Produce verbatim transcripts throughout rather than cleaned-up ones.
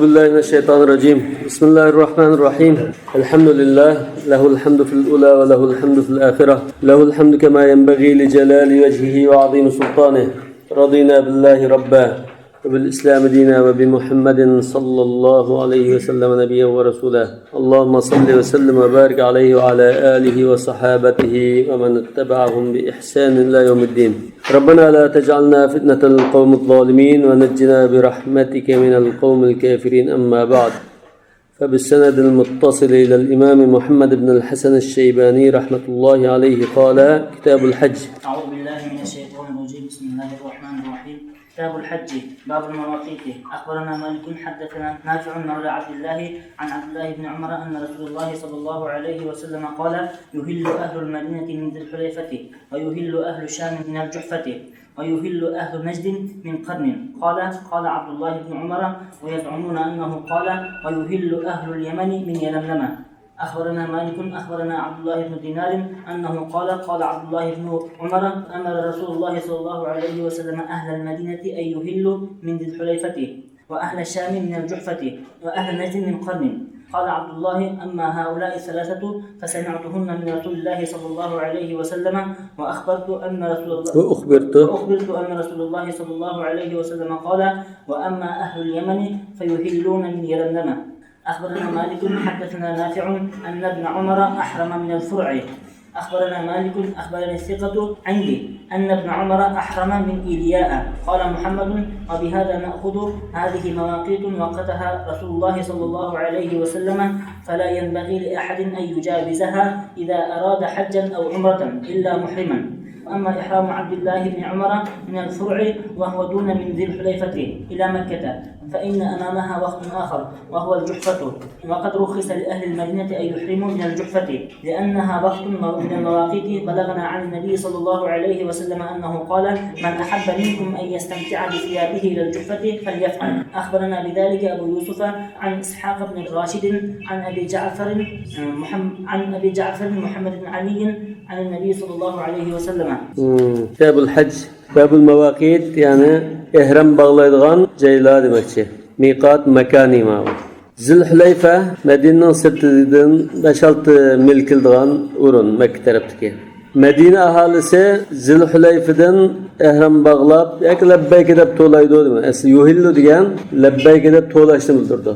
أعوذ بالله من الشيطان الرجيم. بسم الله الرحمن الرحيم. الحمد لله، له الحمد في الأولى وله الحمد في الآخرة، له الحمد كما ينبغي لجلال وجهه وعظيم سلطانه. رضينا بالله ربا وبالإسلام دينا وبمحمد صلى الله عليه وسلم نبيا ورسولا. اللهم صل وسلم وبارك عليه وعلى آله وصحابته ومن اتبعهم بإحسان إلى يوم الدين. ربنا لا تجعلنا فتنة للقوم الظالمين ونجنا برحمتك من القوم الكافرين. أما بعد، فبالسند المتصل إلى الإمام محمد بن الحسن الشيباني رحمة الله عليه قال: كتاب الحج. أعوذ بالله من الشيطان الرجيم. بسم الله الرحمن الرحيم. كتاب الحج، باب المواقيت. أخبرنا مالك حدثنا نافع مولى عبد الله عن عبد الله بن عمر أن رسول الله صلى الله عليه وسلم قال: يهل أهل المدينة من ذي الحليفة، ويهل أهل الشام من الجحفة، ويهل أهل نجد من قرن. قال: قال عبد الله بن عمر: ويزعمون أنه قال: ويهل أهل اليمن من يلملم. أخبرنا مالك أخبرنا عبد الله بن دينار أنه قال: قال عبد الله بن عمر: أمر رسول الله صلى الله عليه وسلم أهل المدينة أن يهلوا من ذي الحليفة، وأهل الشام من الجحفة، وأهل نجد من قرن. قال عبد الله: أما هؤلاء الثلاثة فسمعتهن من رسول الله صلى الله عليه وسلم، وأخبرت أن رسول الله، وأخبرت. وأخبرت أن رسول الله صلى الله عليه وسلم قال: وأما أهل اليمن فيهلون من يلملم. أخبرنا مالك حدثنا نافع أن ابن عمر أحرم من الفرع. أخبرنا مالك أخبرني الثقة عندي أن ابن عمر أحرم من إيلياء. قال محمد: وبهذا نأخذ هذه مواقيت وقتها رسول الله صلى الله عليه وسلم، فلا ينبغي لأحد أن يجاوزها إذا أراد حجا أو عمرة إلا محرما. وأما إحرام عبد الله بن عمر من الفرع وهو دون من ذي الحليفة إلى مكة، فإن أمامها وقت آخر وهو الجحفة، وقد رخص لأهل المدينة أن يحرموا من الجحفة لأنها وقت من المواقيت. بلغنا عن النبي صلى الله عليه وسلم أنه قال: من أحب منكم أن يستمتع بثيابه إلى الجحفة فليفعل. أخبرنا بذلك أبو يوسف عن إسحاق بن راشد عن أبي جعفر محمد، عن أبي جعفر محمد بن علي عن النبي صلى الله عليه وسلم. مم. كتاب الحج. باب المواقيت، يەنى ئېھرام باغلايدىغان جايلار دېمەكچى. مىقات ماكانى ماۋۇ. زىلھۇلەيفە مەدىنىنىڭ سىرتىدىن بەش-ئالتە مىل كېلىدىغان ئورۇن، مەككە تەرەپتىكى. مەدىنە ئاھالىسى زىلھۇلەيفىدىن ئېھرام باغلاپ ياكى لەببەيكە دەپ توۋلايدۇ دېمەك. ئەسلى يۇھىللۇ دېگەن لەببەيكە دەپ توۋلاشنى بىلدۈرىدۇ.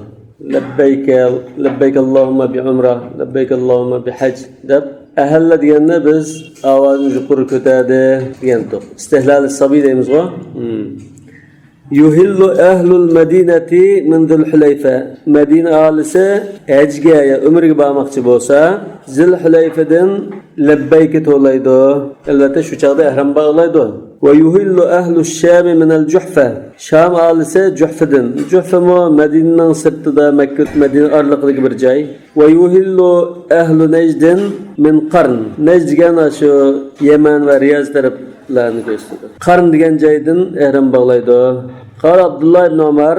لەببەيكە، لەببەيك ئاللاھۇممە بىئۇمرا، لەببەيك ئاللاھۇممە بىھەج دەپ، ئەھەللە دېگەننى بىز ئاۋازنى يۇقىرى كۆتەردى دېگەنتۇق. ئىستىھلال سابىي دەيمىزغۇ. مم. يهل أهل المدينة من ذي الحليفة. مەدىنە ئاھالىسى ھەجگە يا ئۆمرىگە بارماقچى بولسا، زىلھۇلەيفىدىن لەببەيكە توۋلايدۇ. ئەلۋەتتە، شۇ چاغدا ئەھرام باغلايدۇ. ويهل أهل الشام من الجحفة. شام ئاھالىسى جۇھفىدىن. جۇھفىمۇ مەدىنىنىڭ سىرتىدا، مەككە، مەدىنە ئارىلىقىدىكى بىر جاي. ويهل أهل نجد من قرن. نەجد دېگەن شۇ يەمەن ۋە رىياز تەرەپلەرنى كۆرسىتىدۇ. قەرن دېگەن جايدىن ئېھرام باغلايدۇ. قال عبد الله بن عمر،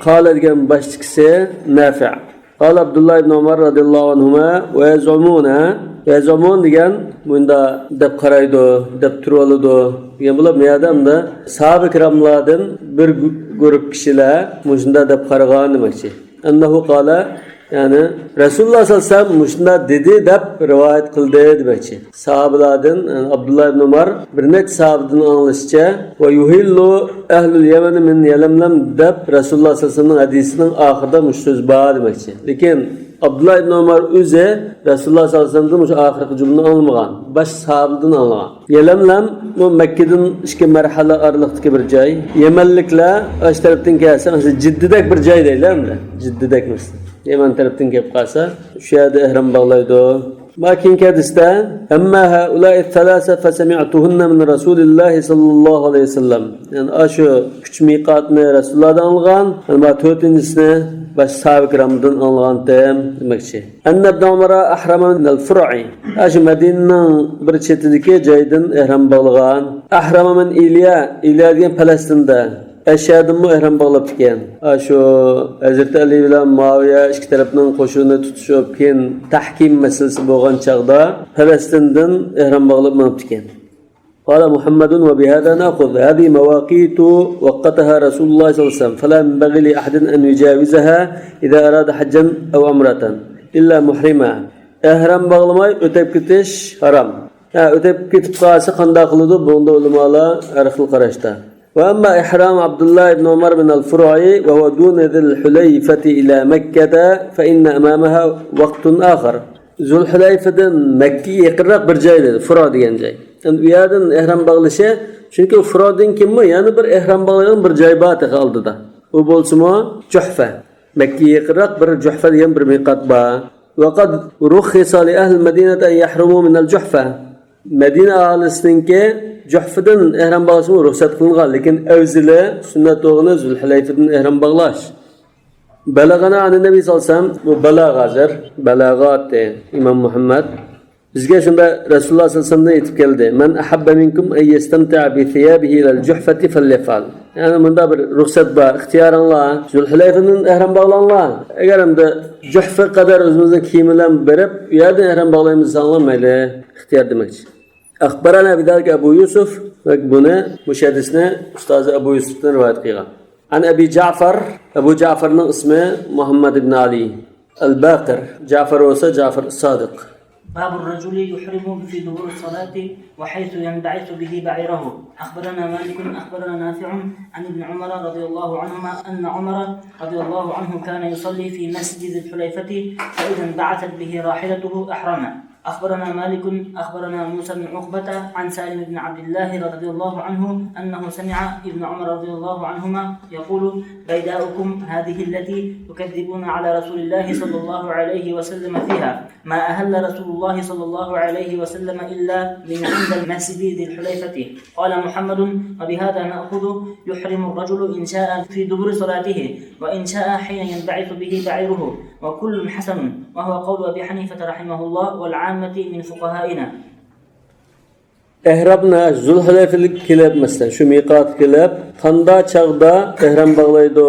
قال دېگەن باشتىكىسى نافىئ. قال عبد الله بن عمر رضي الله عنهما: ويزعمون، يزعمون دېگەن مۇنداق دەپ قارايدۇ، دەپ تۇرۇۋالىدۇ دېگەن بولۇپ، بۇ يەردە ئەمدى ساھابە كىراملاردىن بىر گۇ-، گۇرۇپ كىشىلەر مۇشۇنداق دەپ قارىغان دېمەكچى. أنه قال، يەنى رەسۇلۇللاھ سەللەللاھۇ ئەلەيھى ۋەسەللەم مۇشۇنداق دېدى دەپ رىۋايەت قىلدى دېمەكچى. ساھابىلاردىن، يەنى ئابدۇللاھ ئىبن ئۇمار بىر نەچچە ساھابىدىن ئاڭلىشىچە، ويهل أهل اليمن من يلملم دەپ رەسۇلۇللاھ سەللەللاھۇ ئەلەيھى ۋەسەللەمنىڭ ھەدىسىنىڭ ئاخىرىدا مۇشۇ سۆز بار دېمەكچى. لېكىن ئابدۇللاھ ئىبن ئۇمار ئۆزى رەسۇلۇللاھ سەللەللاھۇ ئەلەيھى ۋەسەللەمدىن مۇشۇ ئاخىرقى جۈملىنى ئاڭلىمىغان. باشقا ساھابىدىن ئاڭلىغان. يەلەملەم بۇ مەككىدىن ئىككى مەرھەلە ئارىلىقتىكى بىر جاي. يەمەنلىكلەر ئاشۇ تەرەپتىن كەلسە، مەسىلەن، جىددىدەك بىر جاي دەيلى ئەمدى. جىددىدەك مەسىلەن. يەمەن تەرەپتىن كېلىپ قالسا، شۇ يەردە ئېھرام باغلايدۇ. ما كېيىنكى ھەدىستە، أما هؤلاء الثلاثة فسمعتهن من رسول الله صلى الله عليه وسلم. يەنى ئاشۇ ئۈچ مىقاتنى رەسۇلۇللاھدىن ئاڭلىغان، يەنى ما تۆتىنچىسىنى باشقا ساھابە كىرامدىن ئاڭلىغانتىم دېمەكچى. أن ابن عمر أحرم من الفرع. ئاشۇ مەدىنىنىڭ بىر چېتىدىكى جايدىن ئېھرام باغلىغان. أحرم من إيليا. ئىليا دېگەن پەلەستىندە. ئەشيادىنمۇ ئېھرام باغلاپتىكەن. ئاشۇ ھەزرىتى ئەلى بىلەن مۇئاۋىيە ئىككى تەرەپنىڭ قوشۇنى تۇتۇشۇپ، كېيىن تەھكىم مەسىلىسى بولغان چاغدا پەلەستىندىن ئېھرام باغلاپ مېڭىپتىكەن. قال محمد: وبهذا نأخذ هذه مواقيت وقتها رسول الله صلى الله عليه وسلم، فلا ينبغي لأحد أن يجاوزها إذا أراد حجا أو عمرة إلا محرما. ئەھرام باغلىماي ئۆتەپ كېتىش ھارام. ھە، ئۆتەپ كېتىپ قالسا قانداق قىلىدۇ؟ بۇنىڭدا ئۆلىمالار ھەر خىل قاراشتا. وأما إحرام عبد الله بن عمر من الفرع وهو دون ذي الحليفة إلى مكة فإن أمامها وقت آخر. زۇلھۇلەيفىدىن مەككىگە يېقىنراق بىر جاي دېدى، فۇرا دېگەن جاي. ئەمدى ئۇ يەردىن ئېھرام باغلىشى، چۈنكى ئۇ فۇرادىن كېيىنمۇ يەنە بىر ئېھرام باغلايدىغان بىر جاي بار تېخى ئالدىدا. ئۇ بولسىمۇ جۇھفە. مەككىگە يېقىنراق بىر جۇھفە دېگەن بىر مىقات بار. وقد رخص لأهل المدينة أن يحرموا من الجحفة. مەدىنە ئاھالىسىنىڭكى جۇھفىدىن ئېھرام باغلىشىمۇ رۇخسەت قىلىنغان، لېكىن ئەۋزىلى، سۈننەت بولغىنى زۇلھۇلەيفىدىن ئېھرام باغلاش. بلغنا عن النبي صلى الله عليه وسلم، بۇ بەلاغە ھازىر، بەلاغە ئاتتى ئىمام مۇھەممەد. بىزگە شۇنداق رەسۇلۇللا سەللەللاھۇ ئەلەيھى ۋەسەللەمدىن يېتىپ كەلدى. من أحب منكم أن يستمتع بثيابه إلى الجحفة فليفعل. يەنى مۇنداق بىر رۇخسەت بار، ئىختىيارىڭلار. زۇلھۇلەيفىدىن ئەھرام باغلاڭلار. ئەگەر ئەمدى جۇھفا قەدەر ئۆزىمىزنىڭ كىيىمى بىلەن بېرىپ، ئۇ يەردىن ئەھرام باغلايمىز دېسەڭلار مەيلى، ئىختىيار دېمەكچى. أخبرنا بذلك أبو يوسف، بۇنى، مۇشۇ ھەدىسنى ئۇستازى ئەبۇ يۈسۈفتىن رىۋايەت قىلغان. عن أبي جعفر، ئەبۇ جەئفەرنىڭ ئىسمى مۇھەممەد ئىبن ئەلى ئەل باقىر، جەئفەر بولسا جەئفەر سادىق. باب الرجل يحرم في دبر الصلاة وحيث ينبعث به بعيره. أخبرنا مالك أخبرنا نافع عن ابن عمر رضي الله عنهما أن عمر رضي الله عنه كان يصلي في مسجد ذي الحليفة فإذا انبعثت به راحلته أحرم. أخبرنا مالك أخبرنا موسى بن عقبة عن سالم بن عبد الله رضي الله عنه أنه سمع ابن عمر رضي الله عنهما يقول: بيداؤكم هذه التي تكذبون على رسول الله صلى الله عليه وسلم فيها، ما أهل رسول الله صلى الله عليه وسلم إلا من عند المسجد ذي الحليفة. قال محمد: وبهذا نأخذ يحرم الرجل إن شاء في دبر صلاته، وإن شاء حين ينبعث به بعيره، وكل حسن، وهو قول أبي حنيفة رحمه الله والعامة من فقهائنا. ئەھرامنى زۇلھۇلەيفىگە كېلىپ، مەسىلەن، شۇ مىقاتقا كېلىپ، قانداق چاغدا ئەھرام باغلايدۇ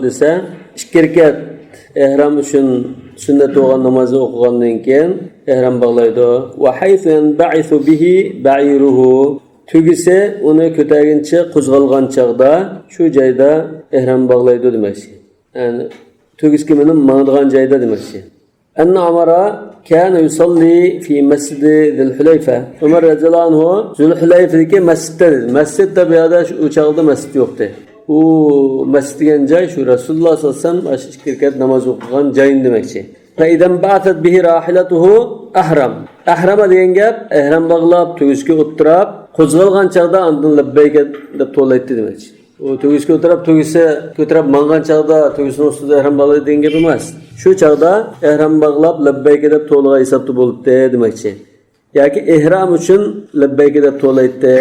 دېسە، ئىككى رەكەت ئەھرام ئۈچۈن سۈننەت بولغان نامازنى ئوقۇغاندىن كېيىن ئەھرام باغلايدۇ. وحيث ينبعث به بعيره. تۆگىسى ئۇنى كۆتەرگىنىچە قوزغالغان چاغدا شۇ جايدا ئەھرام باغلايدۇ دېمەكچى. يەنى تۆگىسىگە مىنىپ ماڭىدىغان جايدا دېمەكچى. أن عمر كان يصلي في مسجد ذي الحليفة. ئۆمەر رەزىياللاھۇ ئەنھۇ زۇلھۇلەيفىدىكى مەسچىتتە دېدى. مەسچىت دەپ يەردە شۇ، ئۇ چاغدا مەسچىت يوقتى. ئۇ مەسچىت دېگەن جاي شۇ رەسۇلۇللاھ سەللەللاھۇ ئەلەيھى ۋەسەللەم ئىككى رەكەت ناماز ئوقۇغان جاينى دېمەكچى. فإذا انبعثت به راحلته أحرم. ئەھرەم دېگەن گەپ، ئەھرام باغلاپ، تۆگىسىگە ئولتۇراپ، قوزغالغان چاغدا ئاندىن لەببەيك دەپ توۋلايتتى دېمەكچى. ئۇ تۆگىسىگە ئولتۇراپ، تۆگىسى كۆتۈرەپ ماڭغان چاغدا تۆگىسىنىڭ ئۈستىدە ئەھرام باغلايدۇ دېگەن گەپ ئەمەس. شۇ چاغدا ئەھرام باغلاپ، لەببەيك دەپ توۋلىغان ھېسابتا بولاتتى دېمەكچى. ياكى ئېھرام ئۈچۈن لەببەيك دەپ توۋلايتتى،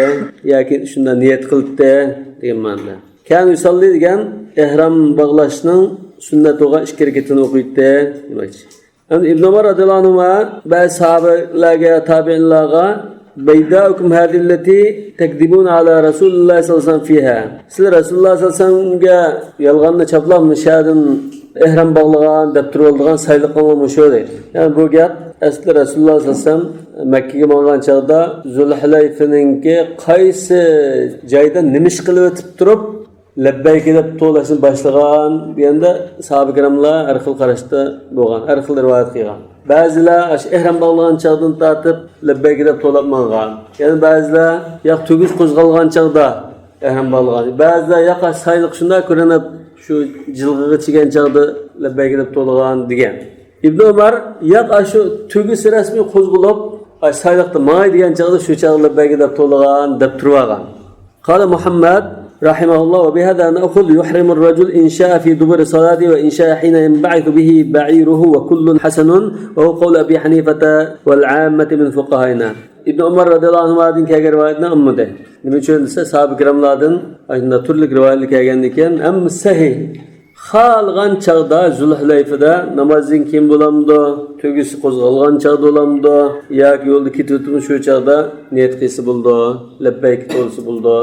ياكى شۇنداق نىيەت قىلاتتى دېگەن مەنىدە. كان يصلي دېگەن ئېھرام باغلاشنىڭ سۈننەت بولغان ئىككى رەكەتىنى ئوقۇيتتى دېمەكچى. ئەمدى ئىبن ئۆمەر رەزىياللاھۇ ئەنھۇما بەزى ساھابىلەرگە، تابىئىنلارغا، بيداؤكم هذه التي تكذبون على رسول الله صلى الله عليه وسلم فيها. سىلەر رەسۇلۇللاھ سەللەللاھۇ ئەلەيھى ۋەسەللەمگە يالغاننى چاپلاپ، مۇشۇ يەردىن ئېھرام باغلىغان دەپ تۇرۇۋالىدىغان سايلىقىڭلار مۇشۇ دەيدۇ. يەنى بۇ گەپ ئەسلى رەسۇلۇللاھ سەللەللاھۇ ئەلەيھى ۋەسەللەم مەككىگە ماڭغان چاغدا زۇلھۇلەيفىنىڭكى قايسى جايدا نېمە ئىش قىلىۋېتىپ تۇرۇپ، لەببەيك دەپ توۋلاشنى باشلىغان دېگەندە، ساھابە كىراملار ھەر خىل قاراشتا بولغان، ھەر خىل رىۋايەت قىلغان. بەزىلەر ئاشۇ ئېھرام باغلىغان چاغدىن تارتىپ لەببەيك دەپ توۋلاپ ماڭغان. يەنە بەزىلەر ياق تۆگىسى قوزغالغان چاغدا ئېھرام باغلىغان. بەزىلەر ياق ئاشۇ سايلىق شۇنداق كۆرۈنۈپ، شۇ جىلغىغا چىگەن چاغدا لەببەيك دەپ توۋلىغان دېگەن. ئىبن ئۆمەر ياق ئاشۇ تۆگىسى رەسمىي قوزغىلىپ، ئاشۇ سايلىقتا ماڭاي دېگەن چاغدا شۇ چاغدا لەببەيك دەپ توۋلىغان دەپ تۇرۇۋالغان. قال محمد رحمه الله: وبهذا نأخذ يحرم الرجل إن شاء في دبر صلاته وإن شاء حين ينبعث به بعيره وكل حسن وهو قول أبي حنيفة والعامة من فقهائنا. ئىبن ئۆمەر رەزىياللاھۇ ئەنھۇمادىن كەلگەن رىۋايەتنى ئالمىدى. نېمە ئۈچۈن دېسە، ساھابە كىراملاردىن ئاشۇنداق تۈرلۈك رىۋايەتلەر كەلگەندىكىن، ھەممىسى سەھىھ. خالىغان چاغدا زۇلھۇلەيفىدە نامازدىن كېيىن بولامدۇ، تۆگىسى قوزغالغان چاغدا بولامدۇ، ياكى يولدا كېتىۋېتىپمۇ شۇ چاغدا نىيەت قىلسا بولىدۇ، لەببەيك توۋلىسا بولىدۇ.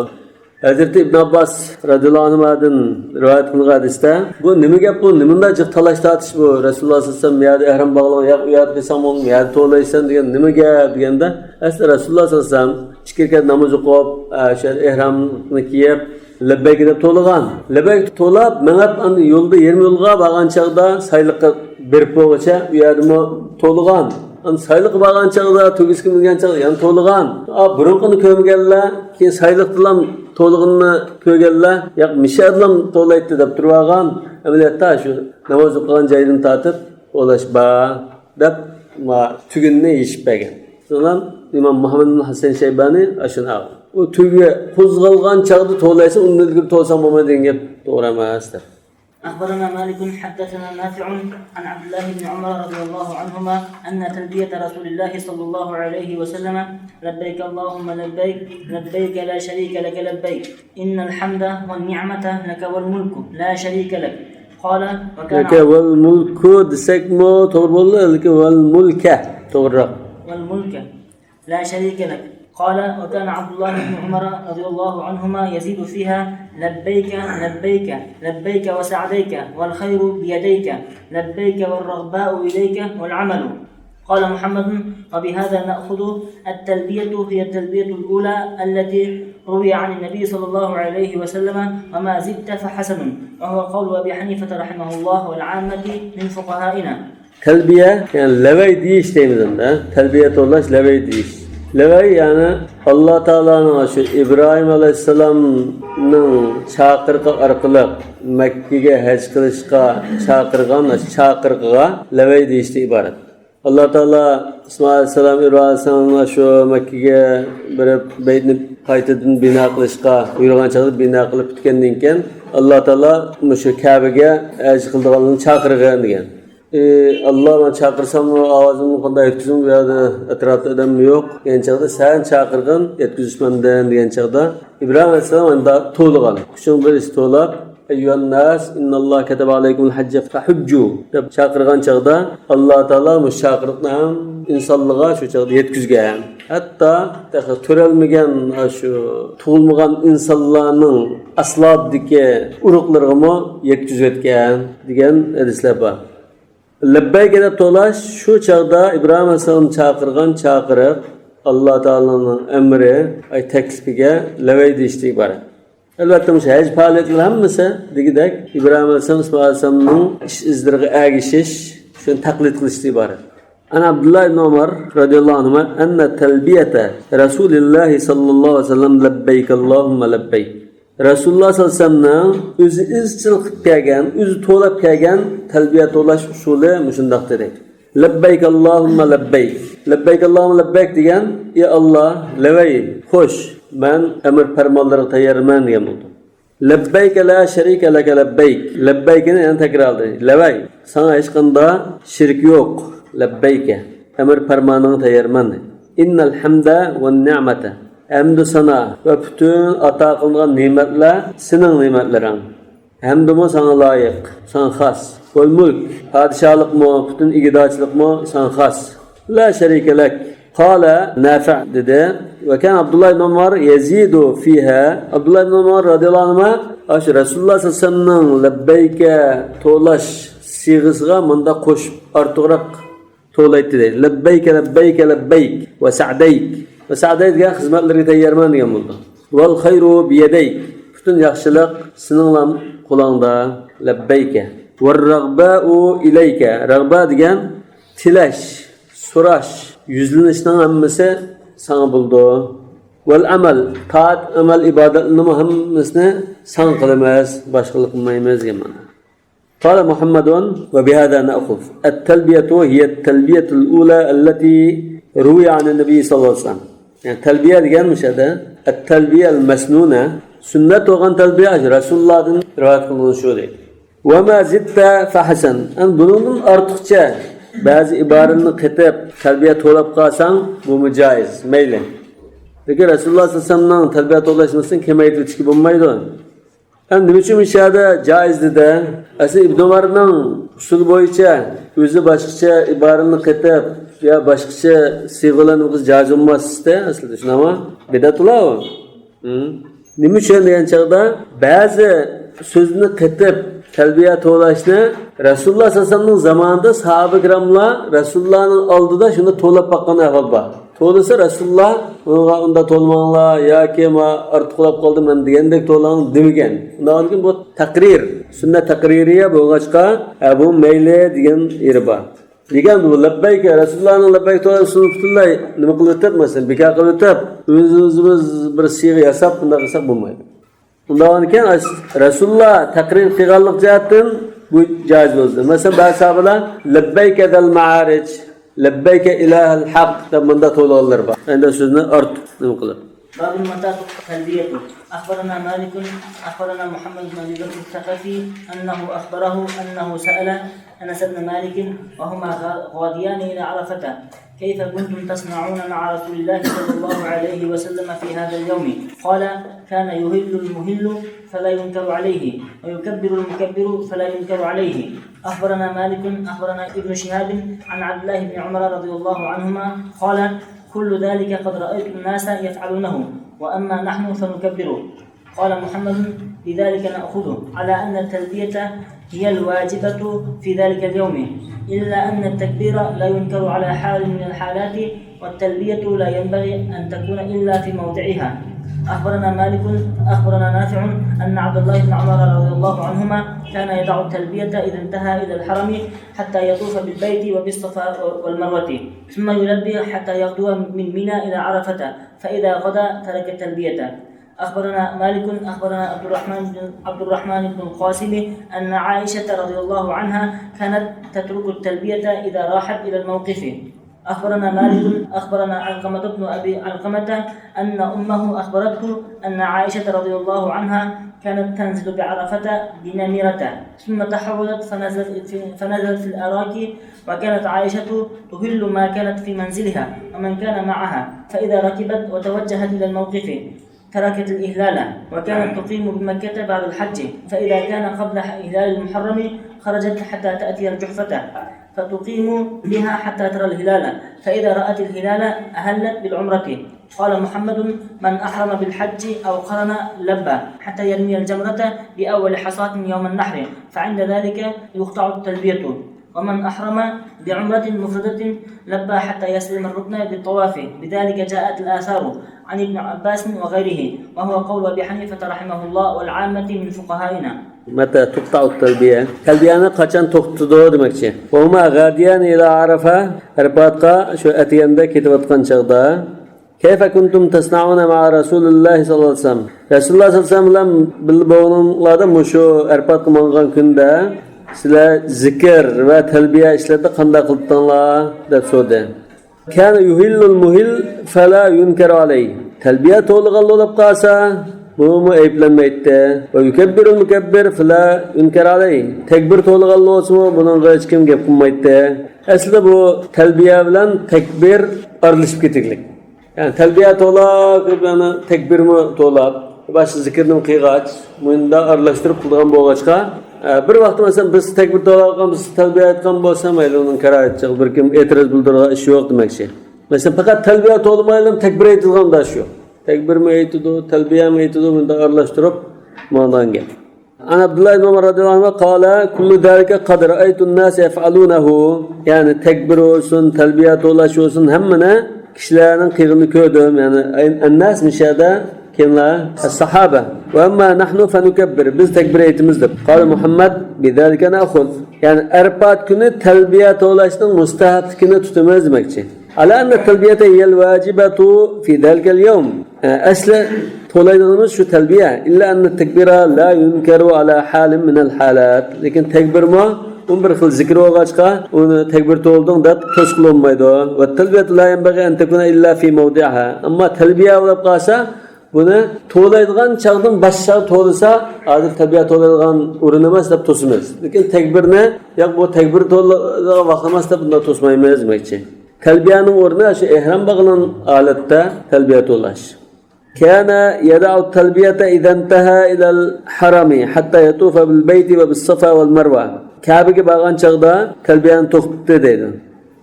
ھەزرىتى ئىبن ئابباس رەزىياللاھۇ ئەنھۇمادىن رىۋايەت قىلىنغان ھەدىستە، بۇ نېمە گەپ، بۇ نېمە مۇنداق جىق تالاش تارتىش بۇ؟ رەسۇلۇللا سەللەللاھۇ ئەلەيھى ۋەسەللەم، يا ئەھرام باغلاڭ، يا ئۇ يەردە قىلساڭ بولمايدۇ، يا توۋلايسەن دېگەن نېمە گەپ دېگەندە، ئەسلى رەسۇلۇللا سەللەللاھۇ ئەلەيھى ۋەسەللەم ئىچكىرى كىرىپ ناماز ئوقۇپ، ئە، شۇ ئېھرامنى كىيىپ، لەببەيك دەپ توۋلىغان. لەببەيك توۋلاپ مېڭىپ، ئاندىن يولدا يېرىم يولغا بارغان چاغدا سايلىققا بېرىپ بولغۇچە ئۇ يەردىمۇ توۋلىغان. ئاندىن سايلىققا بارغان چاغدا، تۆگىسىگە مىنگەن چاغدا يەنە توۋلىغان. ئا، بۇرۇنقىنى كۆرمىگەنلەر كېيىن سايلىقتىلا توۋلىغىنىنى كۆرگەنلەر، ياق، مىشەدىلا توۋلايتتى دەپ تۇرۇۋالغان. ئەمەلىيەتتە شۇ ناماز ئوقۇغان جايدىن تارتىپ توۋلاش بار دەپ، ما، تۈگۈننى يېشىپ بەرگەن. شۇنىڭ ئىمام مۇھەممەد بىن ھەسەن شەيبانى ئاشۇنى ئالغان. ئۇ تۈگە قوزغالغان چاغدا توۋلايسەن، ئۇندىن ئىلگىرى توۋلىساڭ بولمايدۇ دېگەن گەپ توغرا ئەمەس دەپ. أخبرنا مالك حدثنا نافع عن عبد الله بن عمر رضي الله عنهما أن تلبية رسول الله صلى الله عليه وسلم: لبيك اللهم لبيك، لبيك لا شريك لك لبيك، إن الحمد والنعمة لك والملك لا شريك لك. قال: وكان لك والملك دېسەكمۇ توغرا بولىدۇ، لك والملك توغرىراق. والملك لا شريك لك. قال: وكان عبد الله بن عمر رضي الله عنهما يزيد فيها: لبيك، لبيك، لبيك وسعديك، والخير بيديك، لبيك والرغباء إليك والعمل. قال محمد: وبهذا نأخذ التلبية هي التلبية الأولى التي روي عن النبي صلى الله عليه وسلم، وما زدت فحسن، وهو قول أبي حنيفة رحمه الله والعامة من فقهائنا. تەلبىيە، يەنى لەۋەي دېيىش دەيمىز ئەمدى. تەلبىيە توۋلاش، لەۋەي دېيىش. لەۋەي، يەنى ئاللا تائالانىڭ شۇ ئىبراھىم ئەلەيھىسسالامنىڭ چاقىرىقى ئارقىلىق مەككىگە ھەج قىلىشقا چاقىرغان چاقىرىقىغا لەۋەي دېيىشتىن ئىبارەت. ئاللا تائالا ئىسمائىل ئەلەيھىسسالام، ئىبراھىم ئەلەيھىسسالامغا شۇ مەككىگە بېرىپ، بەيتنى قايتىدىن بىنا قىلىشقا بۇيرۇغان چاغدا بىنا قىلىپ پۈتكەندىن كېيىن، ئاللا تائالا مۇشۇ كەبىگە ھەج قىلىدىغانلارنى چاقىرغىن دېگەن. ئى، ئاللا، مەن چاقىرساممۇ ئاۋازىمنى قانداق يەتكۈزدۈم؟ بۇ يەردە ئەتراپتا ئادەممۇ يوق دېگەن چاغدا، سەن چاقىرغىن، يەتكۈزۈش مەندىن دېگەن چاغدا، ئىبراھىم ئەلەيھىسسالام ئاندا توۋلىغان. ئۈچىنچى بىرسى توۋلاپ، أيها الناس إن الله كتب عليكم الحج فحجوا دەپ چاقىرغان چاغدا، ئاللا تائالا مۇشۇ چاقىرىقنى ھەم ئىنسانلارغا شۇ چاغدا يەتكۈزگەن. ھەتتا تېخى تۆرەلمىگەن، شۇ تۇغۇلمىغان ئىنسانلارنىڭ ئەسلابىدىكى ئۇرۇقلىرىغىمۇ يەتكۈزۈۋەتكەن دېگەن ھەدىسلەر بار. لەببەيكە دەپ توۋلاش، شۇ چاغدا ئىبراھىم ئەلەيھىسسالام چاقىرغان چاقىرىق، ئاللا تائالانىڭ ئەمرى، ئاي، تەكلىپىگە لەۋەي دېيىشتىن ئىبارەت. ئەلۋەتتە، مۇشۇ ھەج پائالىيەتلىرى ھەممىسى دېگۈدەك ئىبراھىم ئەلەيھىسسالام، ئىسمائىل ئەلەيھىسسالامنىڭ ئىش ئىزلىرىغا ئەگىشىش، شۇنى تەقلىد قىلىشتىن ئىبارەت. عن عبد الله بن عمر رضي الله عنهما أن تلبية رسول الله صلى الله عليه وسلم لبيك اللهم لبيك. رەسۇلۇللا سەللەللاھۇ ئەلەيھى ۋەسەللەمنىڭ ئۆزى ئىزچىل قىلىپ كەلگەن، ئۆزى توۋلاپ كەلگەن تەلبىيە توۋلاش ئۇسۇلى مۇشۇنداق دېدى. لەببەيك ئاللاھۇممە لەببەيك. لەببەيك ئاللاھۇممە لەببەيك دېگەن، ئى ئاللا، لەۋەي، خوش، مەن ئەمر پەرمانلىرىغا تەييارمەن دېگەن بولىدۇ. لەببەيكە لا شەرىكە لەكە لەببەيك. لەببەيكىنى يەنە تەكرارلىدى. لەۋەي، ساڭا ھېچقانداق شېرىك يوق. لەببەيكە. ئەمر پەرمانىڭغا تەييارمەن دېدى. ئىننەل ھەمدە ۋەن نىئمەتە. ھەمدۇ سانا ۋە پۈتۈن ئاتا قىلىنغان نېمەتلەر سېنىڭ نېمەتلىرىڭ. ھەمدىمۇ ساڭا لايىق، ساڭا خاس. ۋەل مۇلك، پادىشاھلىقمۇ، پۈتۈن ئىگىدارچىلىقمۇ ساڭا خاس. لا شەرىكە لەك. قالە نافىئ دېدى. ۋە كان ئابدۇللا ئىبن ئۇمار يەزىدۇ فىھا. ئابدۇللا ئىبن ئۇمار رەزىياللاھۇ ئەنھۇما ئاشۇ رەسۇلۇللا سەللەللاھۇ ئەلەيھى ۋەسەللەمنىڭ لەببەيكە توۋلاش سىيغىسىغا مۇنداق قوشۇپ ئارتۇقراق توۋلايتتى دەيدۇ. لەببەيكە، لەببەيكە، لەببەيك ۋە سەئدەيك. ۋە سەئدەيك دېگەن خىزمەتلىرىگە تەييارمەن دېگەن بولىدۇ. ۋەل خەيرۇ بىيەدەيك. پۈتۈن ياخشىلىق سېنىڭلا قولۇڭدا. لەببەيكە. ۋەر رەغبەئۇ ئىلەيكە. رەغبە دېگەن تىلەش، سوراش، يۈزلىنىشنىڭ ھەممىسى ساڭا بولىدۇ. ۋەل ئەمەل، تائەت، ئەمەل، ئىبادەتلىرىنىڭ ھەممىسىنى ساڭا قىلىمىز، باشقىلارغا قىلمايمىز دېگەن مەنا. قال محمد وبهذا نأخذ التلبية هي التلبية الأولى التي روي عن النبي صلى الله عليه وسلم. يەنى تەلبىيە دېگەن مۇشۇ يەردە التلبية المسنونة، سۈننەت بولغان تەلبىيە، رەسۇلۇللادىن رىۋايەت قىلىنغان شۇ دەيدۇ. وما زدت فحسن. ئەمدى بۇنىڭدىن ئارتۇقچە بەزى ئىبارىلەرنى قېتىپ تەلبىيە توۋلاپ قالساڭ، بۇمۇ جائىز، مەيلى. لېكىن رەسۇلۇللا سەللەللاھۇ ئەلەيھى ۋەسەللەمنىڭ تەلبىيە توۋلاشمىسىنى كېمەيتىۋېتىشكە بولمايدۇ. ئەمدى نېمە ئۈچۈن مۇشۇ يەردە جائىز دېدى؟ ئەسلى ئىبن ئۆمەرنىڭ ئۇسۇلى بويىچە ئۆزى باشقىچە ئىبارىنى قېتىپ يا باشقىچە سىيغىلارنى قىلىش جائىز بولماس دېدى ئەسلىدە، شۇنداقمۇ؟ بىدئەتۇلا ئۇ. ھىم. نېمە ئۈچۈن دېگەن چاغدا، بەزى سۆزنى قېتىپ تەلبىيە توۋلاشنى رەسۇلۇللاھ سەللەللاھۇ ئەلەيھى ۋەسەللەمنىڭ زامانىدا ساھابە كىراملار رەسۇلۇللاھنىڭ ئالدىدا شۇنداق توۋلاپ باققان ئەھۋال بار. توۋلىسا رەسۇلۇللاھ بۇنىڭغا ئۇنداق توۋلىماڭلار ياكى ما ئارتۇقلاپ قالدى مەن دېگەندەك توۋلاڭ دېمىگەن. ئۇنداق بولغاندىكىن بۇ تەقرىر، سۈننە تەقرىرىيە بولغاچقا، ھە، بۇ مەيلى دېگەن يېرى بار. لېكىن بۇ لەببەيكە، رەسۇلۇللاھنىڭ لەببەيكە توۋلاشنى پۈتۈنلەي نېمە قىلىۋېتىپ، مەسىلەن، بىكار قىلىۋېتىپ، ئۆزىمىز بىر سىيغە ياساپ بۇنداق قىلساق بولمايدۇ. ئۇنداقكەن رەسۇلۇللاھ تەقرىر قىلغانلىق جەھەتتىن بۇ جائىز بولدى. مەسىلەن، بەزى ساھابىلەر لەببەيكە زەل مەئارىج، لەببەيكە ئىلاھەل ھەق دەپ مۇنداق توۋلىغانلىرى بار. ئەندى سۆزنى ئارتۇق نېمە قىلىپ. باب متى تقطع التلبية. أخبرنا مالك، أخبرنا محمد بن أبي بكر الثقفي أنه أخبره أنه سأل أنس بن مالك وهما غا-، غاديان إلى عرفة: كيف كنتم تصنعون مع رسول الله صلى الله عليه وسلم في هذا اليوم؟ قال: كان يهل المهل فلا ينكر عليه، ويكبر المكبر فلا ينكر عليه. أخبرنا مالك، أخبرنا ابن شهاب عن عبد الله بن عمر رضي الله عنهما قال: كل ذلك قد رأيت الناس يفعلونه، وأما نحن فنكبر. قال محمد: بذلك نأخذ على أن التلبية هي الواجبة في ذلك اليوم، إلا أن التكبير لا ينكر على حال من الحالات، والتلبية لا ينبغي أن تكون إلا في موضعها. أخبرنا مالك، أخبرنا نافع أن عبد الله بن عمر رضي الله عنهما كان يدع التلبية إذا انتهى إلى الحرم حتى يطوف بالبيت وبالصفا والمروة، ثم يلبي حتى يغدو من منى إلى عرفة، فإذا غدا ترك التلبية. أخبرنا مالك، أخبرنا عبد الرحمن بن، عبد الرحمن بن القاسم أن عائشة رضي الله عنها كانت تترك التلبية إذا راحت إلى الموقف. أخبرنا مالك، أخبرنا علقمة بن أبي علقمة أن أمه أخبرته أن عائشة رضي الله عنها كانت تنزل بعرفة بنميرة، ثم تحولت فنزلت في، فنزلت في الأراك، وكانت عائشة تهل ما كانت في منزلها ومن كان معها، فإذا ركبت وتوجهت إلى الموقف تركت الإهلال، وكانت تقيم بمكة بعد الحج، فإذا كان قبل إهلال المحرم خرجت حتى تأتي الجحفة، فتقيم بها حتى ترى الهلال، فإذا رأت الهلال أهلت بالعمرة. قال محمد: من أحرم بالحج أو قرن لبى حتى يرمي الجمرة بأول حصاة يوم النحر، فعند ذلك يقطع التلبية. ومن أحرم بعمرة مفردة لبى حتى يستلم الركن بالطواف، بذلك جاءت الآثار عن ابن عباس وغيره، وهو قول أبي حنيفة رحمه الله والعامة من فقهائنا. متى تقطع التلبية؟ تەلبىيەنى قاچان توختىتىدۇ دېمەكچى. وهما غاديان إلى عرفة، ئەرپاتقا شۇ ئەتىگەندە كېتىۋاتقان چاغدا. كيف كنتم تصنعون مع رسول الله صلى الله عليه وسلم؟ رەسۇلۇللاھ سەللەللاھۇ ئەلەيھى ۋەسەللەم بىلەن بولغىنىڭلاردا مۇشۇ ئەرپاتقا ماڭغان كۈندە سىلەر زىكىر ۋە تەلبىيە ئىشلىرىدا قانداق قىلدىڭلار دەپ سورىدى. كان يهل المهل فلا ينكر عليه. تەلبىيە توۋلىغانلا بولۇپ قالسا، بۇمۇ ئەيىبلەنمەيتتى. ويكبر المكبر فلا ينكر عليه. تەكبىر توۋلىغانلا بولسىمۇ، بۇنىڭغا ھېچكىم گەپ قىلمايتتى. ئەسلىدە بۇ تەلبىيە بىلەن تەكبىر ئارىلىشىپ كېتىگلىك. يەنى تەلبىيە توۋلاپ، يەنە تەكبىرمۇ توۋلاپ، باشقا زىكىرنى قىلغاچ، مۇنداق ئارىلاشتۇرۇپ قىلىدىغان بولغاچقا، ئە، بىر ۋاقىتتا مەسىلەن بىز تەكبىر توۋلاۋاتقان، بىز تەلبىيە ئېيتقان بولسا مەيلى، ئۇنىڭ كاراھەت چىقىپ بىر كىم ئېتىراز بىلدۈرىدىغان ئىش يوق دېمەكچى. مەسىلەن پەقەت تەلبىيە توۋلىمايلا تەكبىر ئېيتىدىغان ئىش يوق. تەكبىرمۇ ئېيتىدۇ، تەلبىيەمۇ ئېيتىدۇ، مۇنداق ئارىلاشتۇرۇپ ماڭىدىغان گەپ. عن عبد الله بن عمر رضي الله عنهما قال: كل ذلك قد رأيت الناس يفعلونه. يەنى تەكبىر بولسۇن، تەلبىيە توۋلاش بولسۇن، ھەممىنى كىشىلەرنىڭ قىلغىنىنى كۆردۈم. يەنى الناس مۇشۇ يەردە كىملەر؟ الصحابة. وأما نحن فنكبر. بىز تەكبىر ئېيتىمىز دەپ. قال محمد: بذلك نأخذ. يەنى ئەرپات كۈنى تەلبىيە توۋلاشنىڭ مۇستەھەپلىكىنى تۇتىمىز دېمەكچى. على أن التلبية هي الواجبة في ذلك اليوم. ئەسلى توۋلايدىغىنىمىز شۇ تەلبىيە. إلا أن التكبير لا ينكر على حال من الحالات. لېكىن تەكبىرمۇ ئۇ بىر خىل زىكىر بولغاچقا، ئۇنى تەكبىر توۋلىدىڭ دەپ توسقىلى بولمايدۇ. والتلبية لا ينبغي أن تكون إلا في موضعها. ئەمما تەلبىيە بولۇپ قالسا، بۇنى توۋلايدىغان چاغدىن باشقا توۋلىسا، ھازىر تەلبىيە توۋلايدىغان ئورۇن ئەمەس دەپ توسىمىز. لېكىن تەكبىرنى، ياق، بۇ تەكبىر توۋلايدىغان ۋاقىت ئەمەس دەپ بۇنداق توسمايمىز دېمەكچى. تەلبىيەنىڭ ئورنى شۇ ئېھرام باغلىغان ھالەتتە تەلبىيە توۋلاش. كان يدع التلبية إذا انتهى إلى الحرم حتى يطوف بالبيت وبالصفا والمروة. كەبىگە بارغان چاغدا تەلبىيەنى توختىتىدۇ دەيدۇ.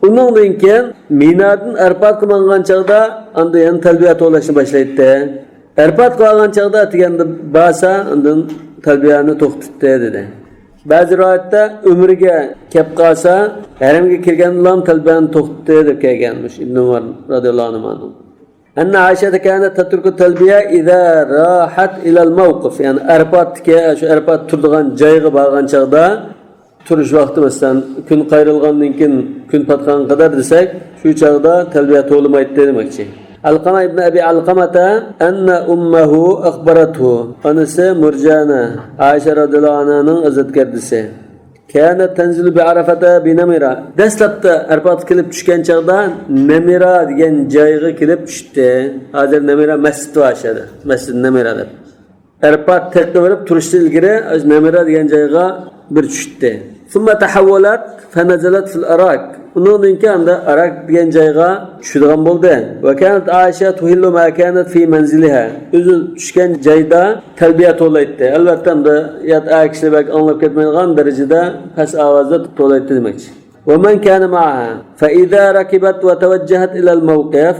ئۇنىڭدىن كېيىن مىنادىن ئەرپاتقا ماڭغان چاغدا ئاندىن يەنە تەلبىيە توۋلاشنى باشلايتتى. ئەرپات قىلغان چاغدا ئەتىگەندە بارسا، ئاندىن تەلبىيەنى توختىتىتتى، دېدى. بەزى رىۋايەتتە ئۆمرىگە كەپ قالسا، ھەرەمگە كىرگەندىلا تەلبىيەنى توختىتىتتى، دەپ كەلگەن مۇشۇ ئىبنى ئۇمەر رەزىياللاھۇ ئەنھۇمانىڭ. أن عائشة كانت تترك التلبية إذا راحت إلى الموقف، يەنى ئەرپاتتىكى، شۇ ئەرپات تۇرىدىغان جايغا بارغان چاغدا، تۇرۇش ۋاقتى، مەسىلەن، كۈن قايرىلغاندىن كېيىن كۈن پاتقانغا قەدەر دېسەك، شۇ چاغدا تەلبىيە توۋلىمايتتى دېمەكچى. علقمة ابن أبي علقمة أن أمه أخبرته، ئانىسى مۇرجانە، ئائىشە رەزىياللاھۇ ئەنھانىڭ ئىززەتكەردىسى. كانت تنزل بعرفة بنمرة، دەسلەپتە ئەرپاتقا كېلىپ چۈشكەن چاغدا نەمىرە دېگەن جايغا كېلىپ چۈشتى. ھازىر نەمىرە مەسچىت بار شۇ يەردە، مەسچىت نەمىرە دەپ. ئەرپات تېغىغا بېرىپ تۇرۇشتىن ئىلگىرى نەمىرە دېگەن جايغا بىر چۈشتى. ثم تحولت فنزلت في الأراك. ئۇنىڭدىن كېيىن ئاندا ئاراك دېگەن جايغا چۈشىدىغان بولدى. وكانت عائشة تهل ما كانت في منزلها. ئۆزى چۈشكەن جايدا تەلبىيە توۋلايتتى. ئەلۋەتتە، ئاندا يات ئەر كىشىلەر بەك ئاڭلاپ كەتمەيدىغان دەرىجىدە پەس ئاۋازدا توۋلايتتى دېمەكچى. ومن كان معها فإذا ركبت وتوجهت إلى الموقف.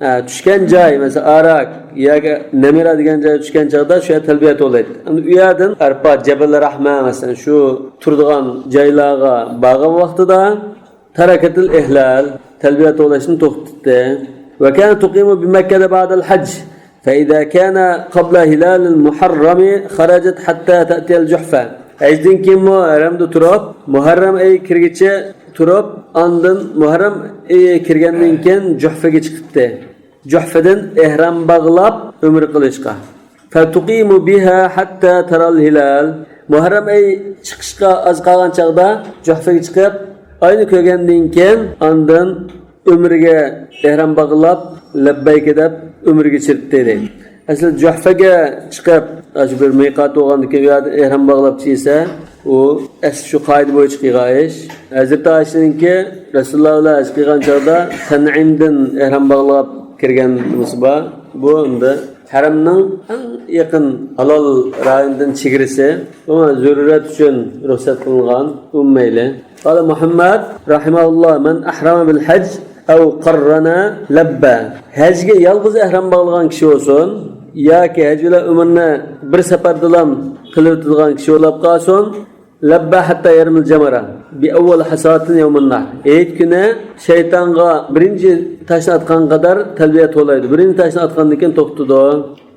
ھە، چۈشكەن جاي، مەسىلەن، ئاراك ياكى نەمىرە دېگەن جايغا چۈشكەن چاغدا شۇ يەردە تەلبىيە توۋلايتتى. ئەمدى ئۇ يەردىن ئەرپات، جەبەل رەھمە، مەسىلەن، شۇ تۇرىدىغان جايلارغا بارغان ۋاقتىدا تركت الإهلال، تەلبىيە توۋلاشنى توختىتىتتى. وكانت تقيم بمكة بعد الحج، فإذا كان قبل هلال المحرم خرجت حتى تأتي الجحفة. ھەجدىن كېيىنمۇ ھەرەمدە تۇرۇپ، مۇھەررەم ئېيى كىرگىچە تۇرۇپ، ئاندىن مۇھەررەم ئېيى كىرگەندىن كېيىن جۇھفىگە چىقىپتى. جۇھفىدىن ئېھرام باغلاپ ئۆمرە قىلىشقا. فتقيم بها حتى ترى الهلال. مۇھەررەم ئېيى چىقىشقا ئاز قالغان چاغدا جۇھفىگە چىقىپ، ئاينى كۆرگەندىن كېيىن ئاندىن ئۆمرىگە ئېھرام باغلاپ، لەببەيكە دەپ ئۆمرىگە چىرىتتى دەيدۇ. ئەسلى جۇھفەگە چىقىپ، ئاشۇ بىر مىقات بولغاندىكىن، ئۇ يەردە ئېھرام باغلاپ چىقسا، ئۇ ئەسلى شۇ قائىدە بويىچە قىلغان ئىش. ھەزرىتى ئائىشىنىڭكى رەسۇلۇللا بىلەن ھەج قىلغان چاغدا تەنئىمدىن ئېھرام باغلاپ كىرگەن نېمىسى بار. بۇ ئەمدى ھەرەمنىڭ ئەڭ يېقىن ھالال رايونىدىن چېگرىسى. بۇ زۆرۈرەت ئۈچۈن رۇخسەت قىلىنغان، ئۇ مەيلى. قال محمد رحمه الله: من أحرم بالحج أو قرن لبى. ھەجگە يالغۇز ئەھرام باغلىغان كىشى بولسۇن ياكى ھەج بىلەن ئۆمرىنى بىر سەپەردىلا قىلىۋېتىدىغان كىشى بولۇپ قالسۇن، لبى حتى يرمي الجمرة بأول حصاة يوم النحر. ھېيت كۈنى شەيتانغا بىرىنچى تاشنى ئاتقانغا قەدەر تەلبىيە توۋلايدۇ. بىرىنچى تاشنى ئاتقاندىن كېيىن توختىدى.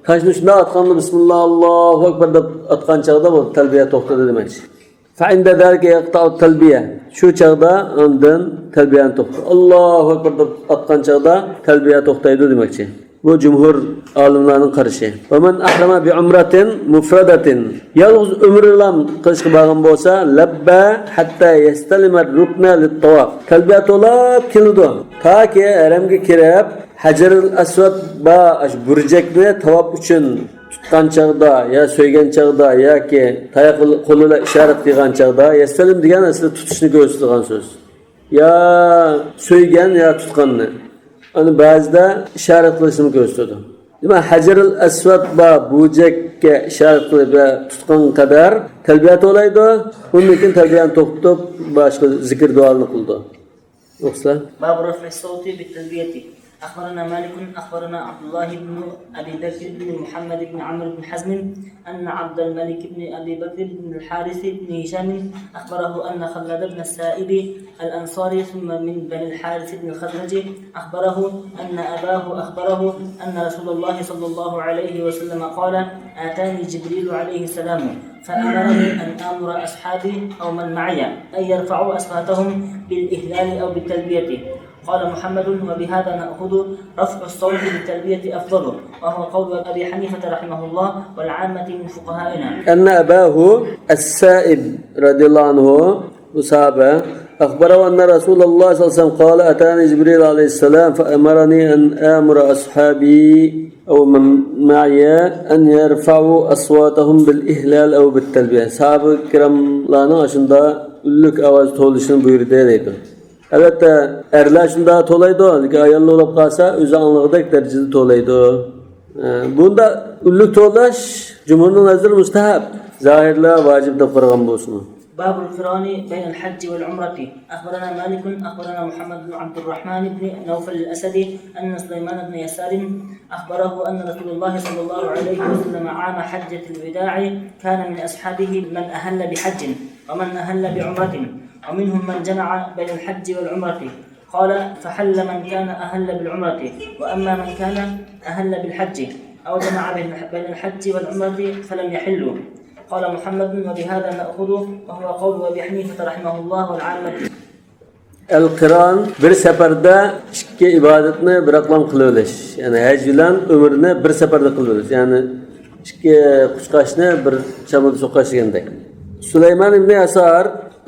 تاشنى شۇنداق ئاتقاندا، بىسمىللا، ئاللاھۇ ئەكبەر دەپ ئاتقان چاغدا بۇ تەلبىيە توختىدى دېمەكچى. فعند ذلك يقطع التلبية. شۇ چاغدا ئاندىن تەلبىيەنى توختىتىدۇ. ئاللاھۇ ئەكبەر دەپ ئاتقان چاغدا تەلبىيە توختايدۇ دېمەكچى. بۇ جۇمھۇر ئالىملارنىڭ قارىشى. ومن أحرم بعمرة مفردة. يالغۇز ئۆمرىلا قىلىشقا بارغان بولسا، لبى حتى يستلم الركن للطواف. تەلبىيە توۋلاپ كېلىدۇ. تاكى ھەرەمگە كىرىپ، ھەجەرۇل ئەسۋەد بار ئاشۇ بۇرجەكنى تاۋاپ ئۈچۈن تۇتقان چاغدا يا سۆيگەن چاغدا ياكى تاياق قولى بىلەن ئىشارەت قىلغان چاغدا، يەستەلىم دېگەن ئەسلى تۇتۇشنى كۆرسىتىدىغان سۆز. يا سۆيگەن يا تۇتقاننى. ئەنە بەزىدە ئىشارەت قىلىشنى كۆرسىتىدۇ. دېمەك، ھەجەرۇل ئەسۋەد بار بۇرجەككە ئىشارەت قىلىپ ۋە تۇتقان قەدەر تەلبىيە توۋلايدۇ. ئۇندىن كېيىن تەلبىيەنى توختىتىپ، باشقا زىكىر دۇئالارنى قىلىدۇ. باب رفع الصوت بالتلبية. أخبرنا مالك، أخبرنا عبد الله بن أبي بكر بن محمد بن عمرو بن حزم أن عبد الملك بن أبي بكر بن الحارث بن هشام أخبره أن خلاد بن السائب الأنصاري ثم من بني الحارث بن الخزرج أخبره أن أباه أخبره أن رسول الله صلى الله عليه وسلم قال: آتاني جبريل عليه السلام فأمرني أن آمر أصحابي أو من معي أن يرفعوا أصواتهم بالإهلال أو بالتلبية. قال محمد: وبهذا نأخذ رفع الصوت بالتلبية أفضل، وهو قول أبي حنيفة رحمه الله والعامة من فقهائنا. أن أباه السائب رضي الله عنه، بۇ ساھابە، أخبره أن رسول الله صلى الله عليه وسلم قال: أتاني جبريل عليه السلام فأمرني أن آمر أصحابي أو من معي أن يرفعوا أصواتهم بالإهلال أو بالتلبية. ساھابە كىراملارنىڭ ئاشۇنداق ئۈنلۈك ئاۋاز توۋلىشىنى بۇيرۇدى دەيدۇ. ئەلۋەتتە، ئەرلەر شۇنداق توۋلايدۇ، لېكىن ئاياللار بولۇپ قالسا، ئۆزى ئاڭلىغۇدەك دەرىجىدە توۋلايدۇ. ئە، بۇنداق ئۈنلۈك توۋلاش جۇمھۇرنىڭ نەزىرىدە مۇستەھەب. زاھىرلار ۋاجىپ دەپ قارىغان بولسىمۇ. باب القران بين الحج والعمرة. أخبرنا مالك، أخبرنا محمد بن عبد الرحمن بن نوفل الأسدي أن سليمان بن يسار أخبره أن رسول الله صلى الله عليه وسلم عام حجة الوداع كان من أصحابه من أهل بحج ومن أهل بعمرة، ومنهم من جمع بين الحج والعمرة، قال: فحل من كان أهل بالعمرة، وأما من كان أهل بالحج أو جمع بين بين الحج والعمرة فلم يحل. قال محمد: وبهذا نأخذ، وهو قول أبي حنيفة رحمه الله والعامة. ئەل قىران، بىر سەپەردە ئىككى ئىبادەتنى بىراقلام قىلىۋېلىش. يەنى ھەج بىلەن ئۆمرىنى بىر سەپەردە قىلىۋېلىش. يەنى ئىككى قۇشقاچنى بىر چامىدا سوقۇش دېگەندەك. سۇلايمان ئىبنى ياسار،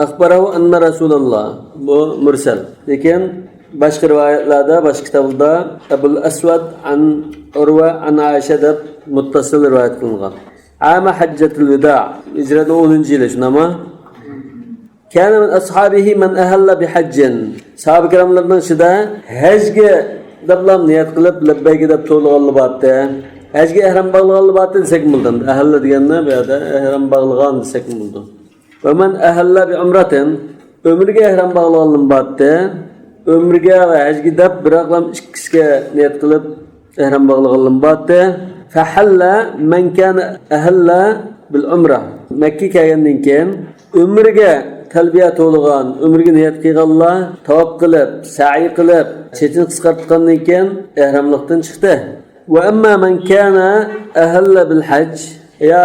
أخبره أن رسول الله، بۇ مۇرسەل. لېكىن باشقا رىۋايەتلەردە، باشقا كىتابلاردا، ئەبۇل ئەسۋەد عن ئۇرۋە عن ئائىشە دەپ مۇتتەسىل رىۋايەت قىلىنغان. عام حجة الوداع، ھىجرەتنىڭ ئونىنچى يىلى، شۇنداقمۇ؟ كان من أصحابه من أهل بحج. ساھابە كىراملارنىڭ ئىچىدە ھەجگە دەپلا نىيەت قىلىپ، لەببەيكە دەپ توۋلىغانلار بارتى. ھەجگە ئەھرام باغلىغانلار بارتى دېسەكمۇ بولىدۇ. ئەمدى ئەھەللە دېگەننى بۇ يەردە ئەھرام باغلىغان دېسەكمۇ بولىدۇ. ومن أهل بعمرة، ئۆمرىگە ئەھرام باغلىغانلار بارتى. ئۆمرىگە ۋە ھەجگە دەپ بىراقلام ئىككىسىگە نىيەت قىلىپ ئەھرام باغلىغانلار بارتى. فحل من كان أهل بالعمرة. مەككىگە كەلگەندىن كېيىن ئۆمرىگە تەلبىيە توۋلىغان، ئۆمرىگە نىيەت قىلغانلار تاۋاپ قىلىپ، سەئي قىلىپ، چېچىنى قىسقارتقاندىن كېيىن ئەھراملىقتىن چىقتى. وأما من كان أهل بالحج، يا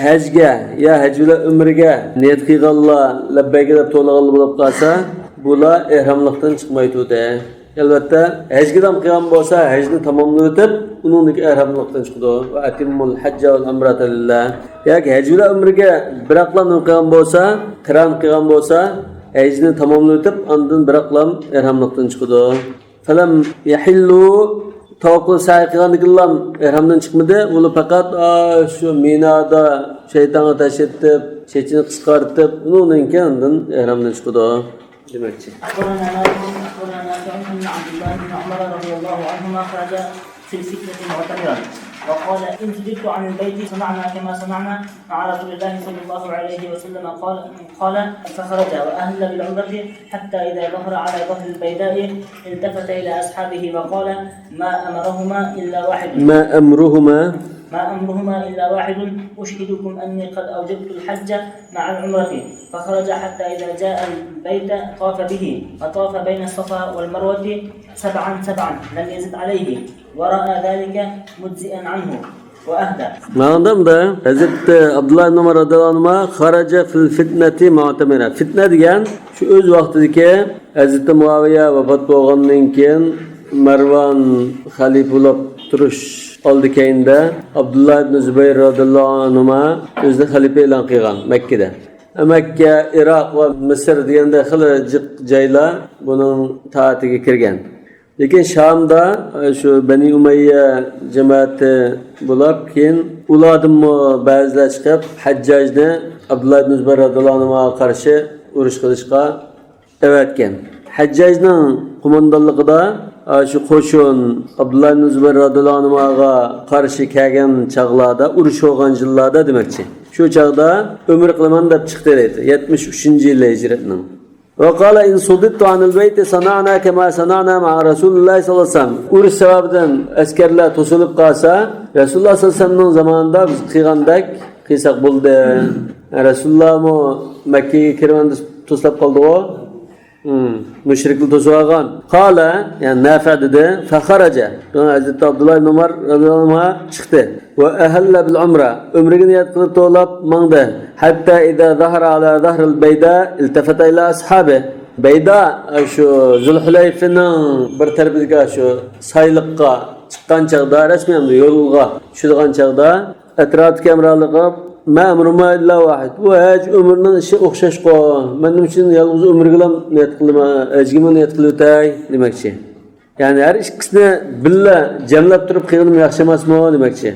ھەجگە، يا ھەج بىلەن ئۆمرىگە نىيەت قىلغانلار، لەببەيكە دەپ توۋلىغانلار بولۇپ قالسا، بۇلار ئەھراملىقتىن چىقمايدۇ دە. ئەلۋەتتە، ھەجگە دەم قىلغان بولسا، ھەجنى تاماملىۋېتىپ، ئۇنىڭدىن كېيىن ئەھراملىقتىن چىقىدۇ. وأتموا الحج والعمرة لله. ياكى ھەج بىلەن ئۆمرىگە بىراقلا نېمە قىلغان بولسا، قىران قىلغان بولسا، ھەجنى تاماملىۋېتىپ، ئاندىن بىراقلا ئەھراملىقتىن چىقىدۇ. فلم يحلوا، تاۋاپ قىلىپ سەئي قىلغاندىكىنلا ئەھرامدىن چىقمىدى. ئۇلار پەقەت، ئا، شۇ مىنادا شەيتانغا تاش ئېتىپ، چېچىنى قىسقارتىپ، ئۇنىڭدىن كېيىن ئاندىن ئەھرامدىن چىقىدۇ دېمەكچى. أخبرنا مالك، أخبرنا نافع أن عبد الله بن عمر رضي الله عنهما خرج في الفتنة معتمرا، وقال: إن صددت عن البيت صنعنا كما صنعنا مع رسول الله صلى الله عليه وسلم، قال، قال: فخرج وأهل بالعمرة حتى إذا ظهر على ظهر البيداء التفت إلى أصحابه وقال: ما أمرهما إلا واحد. ما أمرهما. ما أمرهما إلا واحد، أشهدكم أني قد أوجبت الحج مع العمرة. فخرج حتى إذا جاء البيت طاف به، وطاف بين الصفا والمروة سبعا سبعا، لم يزد عليه، ورأى ذلك مجزئا عنه، وأهدى. ماڭدىمدا ھەزرىتى ئابدۇللا ئىبن ئۇمار رەزىياللاھۇ ئەنھۇما خەرەجە فىل فىتنەتى مۇئتەمىرا. فىتنە دېگەن شۇ ئۆز ۋاقتىدىكى ھەزرىتى مۇئاۋىيە ۋاپات بولغاندىن كېيىن مەرۋان خەلىپە بولۇپ تۇرۇش ئالدى كەينىدە ئابدۇللا ئىبن زۇبەير رەزىياللاھۇ ئەنھۇما ئۆزىنى خەلىپە ئېلان قىلغان مەككىدە. مەككە، ئىراق ۋە مىسىر دېگەندە خېلى جىق جايلار بۇنىڭ تائىتىگە كىرگەن. لېكىن شامدا، ئە، شۇ بەنى ئۇمەييە جەمەتى بولۇپ، كېيىن ئۇلاردىنمۇ بەزىلەر چىقىپ، ھەججاجنى ئابدۇللا ئىبن زۇبەير رەزىياللاھۇ ئەنھۇماغا قارشى ئۇرۇش قىلىشقا ئەۋەتكەن. ھەججاجنىڭ قوماندانلىقىدا، ئە، شۇ قوشۇن ئابدۇللا ئىبن زۇبەير رەزىياللاھۇ ئەنھۇماغا قارشى كەلگەن چاغلاردا، ئۇرۇش بولغان يىللاردا دېمەكچى. شۇ چاغدا ئۆمرە قىلىمەن دەپ چىقتى دەيدۇ. يەتمىش ئۈچىنچى يىلى ھىجرەتنىڭ. وقال إن صددت عن البيت صنعنا كما صنعنا مع رسول الله صلى الله عليه وسلم. ئۇرۇش سەۋەبىدىن ئەسكەرلەر توسۇلۇپ قالسا، رەسۇلۇللا سەللەللاھۇ ئەلەيھى ۋەسەللەمنىڭ زامانىدا بىز قىلغاندەك قىلساق بولدى. رەسۇلۇللامۇ مەككىگە كىرىمەن دەپ توسلاپ قالدىغۇ. مۇشرىكلار توسۇۋالغان. قال، يەنى نافىئ دېدى، فخرج. ھەزرىتى ئابدۇللا ئىبن ئۇمار رەزىياللاھۇ ئەنھۇما چىقتى. وأهل بالعمرة. ئۆمرىگە نىيەت قىلىپ توۋلاپ ماڭدى. حتى إذا ظهر على ظهر البيداء التفت إلى أصحابه. بەيدا، شۇ زۇلھۇلەيفىنىڭ بىر تەرىپىدىكى شۇ سايلىققا چىققان چاغدا، رەسمىي ئەمدى يولغا چۈشىدىغان چاغدا، ئەتراپتىكى ھەمراھلىرىغا، ما ئەمرۇھۇما ئىللا ۋاھىد. بۇ ھەج ئۆمرىنىڭ ئىشى ئوخشاشقۇ. مەن نېمە ئۈچۈن يالغۇز ئۆمرىگىلا نىيەت قىلىمەن، ھەجگىمۇ نىيەت قىلىۋېتەي دېمەكچى. يەنى ھەر ئىككىسىنى بىللە جەملەپ تۇرۇپ قىلغىنىم ياخشى ئەمەسمۇ دېمەكچى.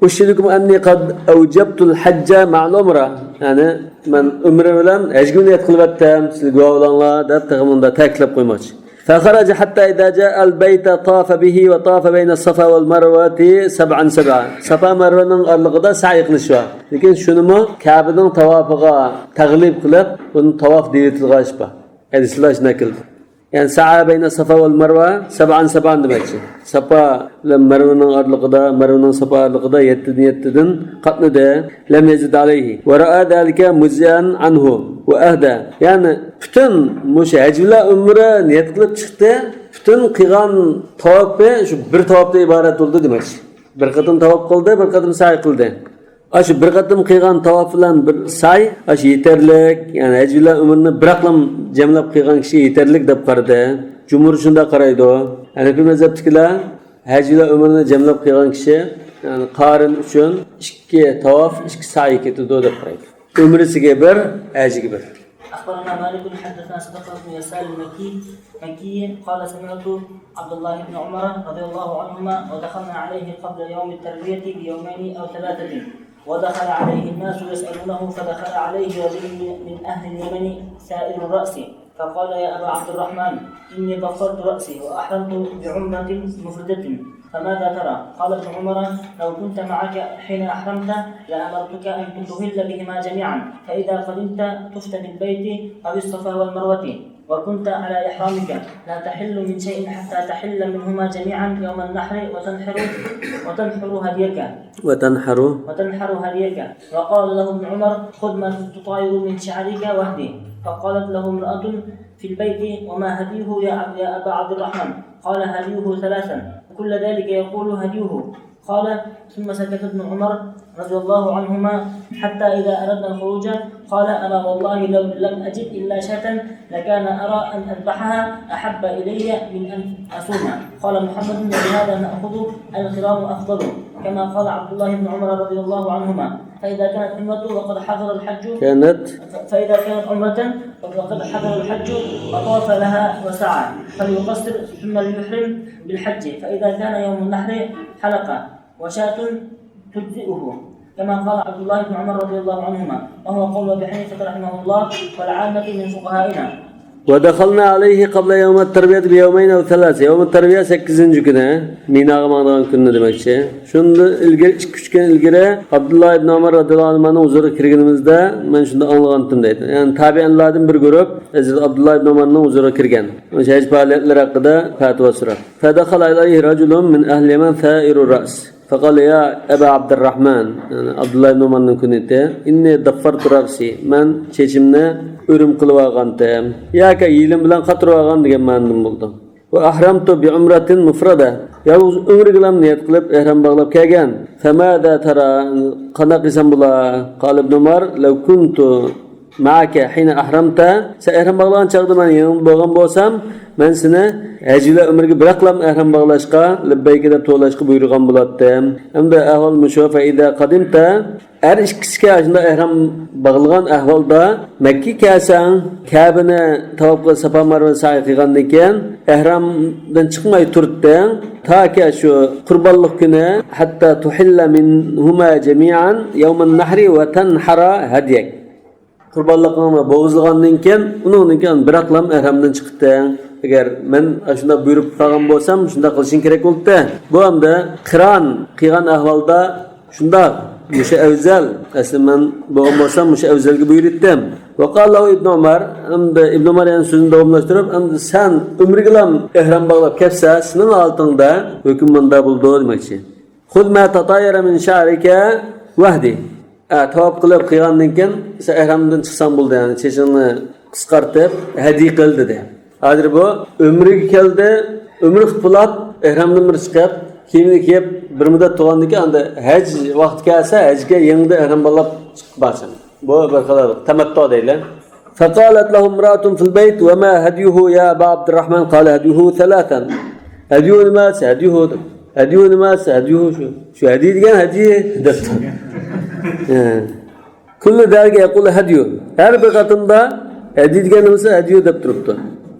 أشهدكم أني قد أوجبت الحج مع العمرة. يەنى مەن ئۆمرە بىلەن ھەجگە نىيەت قىلىۋەتتىم، سىلەر گۇۋاھ بولۇڭلار دەپ تېخى مۇندا تەكىتلەپ قويماقچى. فخرج حتى إذا جاء البيت طاف به وطاف بين الصفا والمروة سبعا سبعا. ساپا مەرۋىنىڭ ئارىلىقىدا سەي قىلىش بار. لېكىن شۇنىمۇ كەبىنىڭ تاۋاپىغا تەغلىب قىلىپ، بۇنى تاۋاپ دېيىۋېتىدىغان ئىش بار. ھەدىسلەر شۇنداق كەلدى. يەنى سەئا بەينە سەفا ۋەل مەرۋە سەبئەن سەبئەن دېمەكچى. ساپا بىلەن مەرۋىنىڭ ئارىلىقىدا، مەرۋىنىڭ ساپا ئارىلىقىدا يەتتىدىن يەتتىدىن قاتنىدى. لەم يەزىد ئەلەيھى. ۋە رەئا زالىكە مۇجزىئەن ئەنھۇ ۋە ئەھدە. يەنى پۈتۈن مۇشۇ ھەج بىلەن ئۆمرە نىيەت قىلىپ چىقتى. پۈتۈن قىلغان تاۋاپى شۇ بىر تاۋاپتىن ئىبارەت بولدى دېمەكچى. بىر قېتىم تاۋاپ قىلدى، بىر قېتىم سەي قىلدى. ئاشۇ بىر قېتىم قىلغان تاۋاپ بىلەن بىر سەي، ئاشۇ يېتەرلىك، يەنى ھەج بىلەن ئۆمرىنى بىراقلا جەملەپ قىلغان كىشى يېتەرلىك دەپ قارىدى. جۇمھۇر شۇنداق قارايدۇ. ھەنەفىي مەزھەپتىكىلەر ھەج بىلەن ئۆمرىنى جەملەپ قىلغان كىشى، يەنى قارىن ئۈچۈن ئىككى تاۋاپ، ئىككى سەي كېتىدۇ دەپ قارايدۇ. ئۆمرىسىگە بىر، ھەجىگە بىر. أخبرنا مالك حدثنا صدقة بن يسار المكي، مكي، قال: سمعت عبد الله بن عمر رضي الله عنهما ودخلنا عليه قبل يوم التروية بيومين أو ثلاثة، ودخل عليه الناس يسألونه، فدخل عليه رجل من أهل اليمن ثائر الرأس، فقال: يا أبا عبد الرحمن، إني ضفرت رأسي وأحرمت بعمرة مفردة، فماذا ترى؟ قال ابن عمر: لو كنت معك حين أحرمت لأمرتك أن تهل بهما جميعا، فإذا قدمت طفت بالبيت أو الصفا والمروة، وكنت على إحرامك، لا تحل من شيء حتى تحل منهما جميعا يوم النحر وتنحر، وتنحر هديك. وتنحر. وتنحر هديك. وقال له ابن عمر: خذ ما تطاير من شعرك واهدي. فقالت له امرأة في البيت: وما هديه يا عب-، يا أبا عبد الرحمن؟ قال: هديه ثلاثا، وكل ذلك يقول هديه. قال: ثم سكت ابن عمر رضي الله عنهما حتى إذا أردنا الخروج قال: أما والله لو لم أجد إلا شاة لكان أرى أن أذبحها أحب إلي من أن أصوم. قال محمد: وبهذا نأخذ القران أفضل، كما قال عبد الله بن عمر رضي الله عنهما. فإذا كانت عمرة وقد حضر الحج، كانت. ف-، فإذا كانت عمرة وقد حضر الحج وطاف لها وسعى، فليقصر ثم ليحرم بالحج، فإذا كان يوم النحر حلق وشاة تجزئه، كما قال عبد الله بن عمر رضي الله عنهما، وهو قول أبي حنيفة رحمه الله والعامة من فقهائنا. ودخلنا عليه قبل يوم التروية بيومين أو ثلاثة. يوم التروية سەككىزىنچى كۈنى، مىناغا ماڭىدىغان كۈننى دېمەكچى. شۇندىن ئىلگىرى، ئىككى، ئۈچ كۈن ئىلگىرى ئابدۇللا ئىبن ئۆمەر رەزىياللاھۇ ئەنھۇمنىڭ ھۇزۇرىغا كىرگىنىمىزدە، مەن شۇنداق ئاڭلىغانتىم دەيدۇ. يەنى تابىئىنلاردىن بىر گۇرۇپ ھەزرىتى ئابدۇللا ئىبن ئۆمەرنىڭ ھۇزۇرىغا كىرگەن. شۇ ھەج پائالىيەتلىرى ھەققىدە پەتىۋا سوراپ. فدخل عليه رجل من أهل اليمن ثائر الرأس. فقال: يا أبا عبد الرحمن، يەنى ئابدۇللا ئىبن ئۆمەرنىڭ كۈنىيىتى، إني ضفرت رأسي، مەن چېچىمنى ئۆرۈم قىلىۋالغانتىم. ياكى يېلىم بىلەن قاتۇرۇۋالغان دېگەن مەنىدىمۇ بولىدۇ. وأحرمت بعمرة مفردة، يالغۇز ئۆمرىگىلا نىيەت قىلىپ ئېھرام باغلاپ كەلگەن. فماذا ترى، قانداق قىلسام بولا؟ قال ابن عمر: لو كنت معك حين أحرمت، سەن ئەھرام باغلىغان چاغدا مەن يېنىڭدا بولغان بولسام، مەن سېنى ھەج بىلەن ئۆمرىگە بىراقلا ئەھرام باغلاشقا، لەببەيك دەپ توۋلاشقا بۇيرۇغان بولاتتىم. ئەمدى ئەھۋال مۇشۇ، فإذا قدمت، ھەر ئىككىسىگە ئاشۇنداق ئەھرام باغلىغان ئەھۋالدا مەككىگە كەلسەڭ، كەبىنى تاۋاپ قىلىپ، ساپا مەرۋە سەي قىلغاندىن كېيىن، ئەھرامدىن چىقماي تۇرتتىڭ، تاكى شۇ قۇربانلىق كۈنى، حتى تحل منهما جميعا يوم النحر وتنحر هديك. قۇربانلىقىڭنى بوغۇزلىغاندىن كېيىن، ئۇنىڭدىن كېيىن بىراقلا ئەھرامدىن چىقىپتىڭ. ئەگەر مەن ئاشۇنداق بۇيرۇپ قالغان بولسام، شۇنداق قىلىشىڭ كېرەك بولاتتى. بۇ ئەمدى قىران قىلغان ئەھۋالدا شۇنداق، مۇشۇ ئەۋزەل. ئەسلى مەن بولغان بولسام، مۇشۇ ئەۋزەلگە بۇيرۇيتتىم. وقال له ابن عمر، ئەمدى ئىبن ئۆمەر يەنە سۆزىنى داۋاملاشتۇرۇپ، ئەمدى سەن ئۆمرىگىلا ئېھرام باغلاپ كەپسە، سېنىڭ ھالىتىڭدە ھۆكۈم مۇنداق بولىدۇ دېمەكچى. خذ ما تطاير من شعرك واهد. ئە، تاۋاپ قىلىپ قىلغاندىن كېيىن، سەن ئەھرامدىن چىقساڭ بولدى، يەنى چېچىڭنى قىسقارتىپ، ھەدىيە قىل دېدى. ھازىر بۇ ئۆمرىگە كەلدى، ئۆمرە قىلىپ بولۇپ، ئېھرامدىن بىر چىقىپ، كىيىمنى كىيىپ، بىر مۇددەت تۇرغاندىن كېيىن، ئەمدى ھەج ۋاقتى كەلسە، ھەجگە يېڭىدىن ئەھرام باغلاپ چىقىپ بارسۇن. بۇ بىر خىل تەمەتتۇ دەيلى. فقالت له امرأة في البيت: وما هديه يا أبا عبد الرحمن؟ قال: هديه ثلاثا. ھەدىيۇ نېمە دېسە، ھەدىيۇ دەپ. ھەدىيۇ نېمە دېسە، ھەدىيۇ شۇ. شۇ ھەدىيە دېگەن ھەدىيە دەپتۇ. ھە. كل ذلك يقول هدي. ھەر بىر قېتىمدا ھەدىيە دېگەن نېمىسى ھەدىيۇ دەپ تۇرۇپتۇ.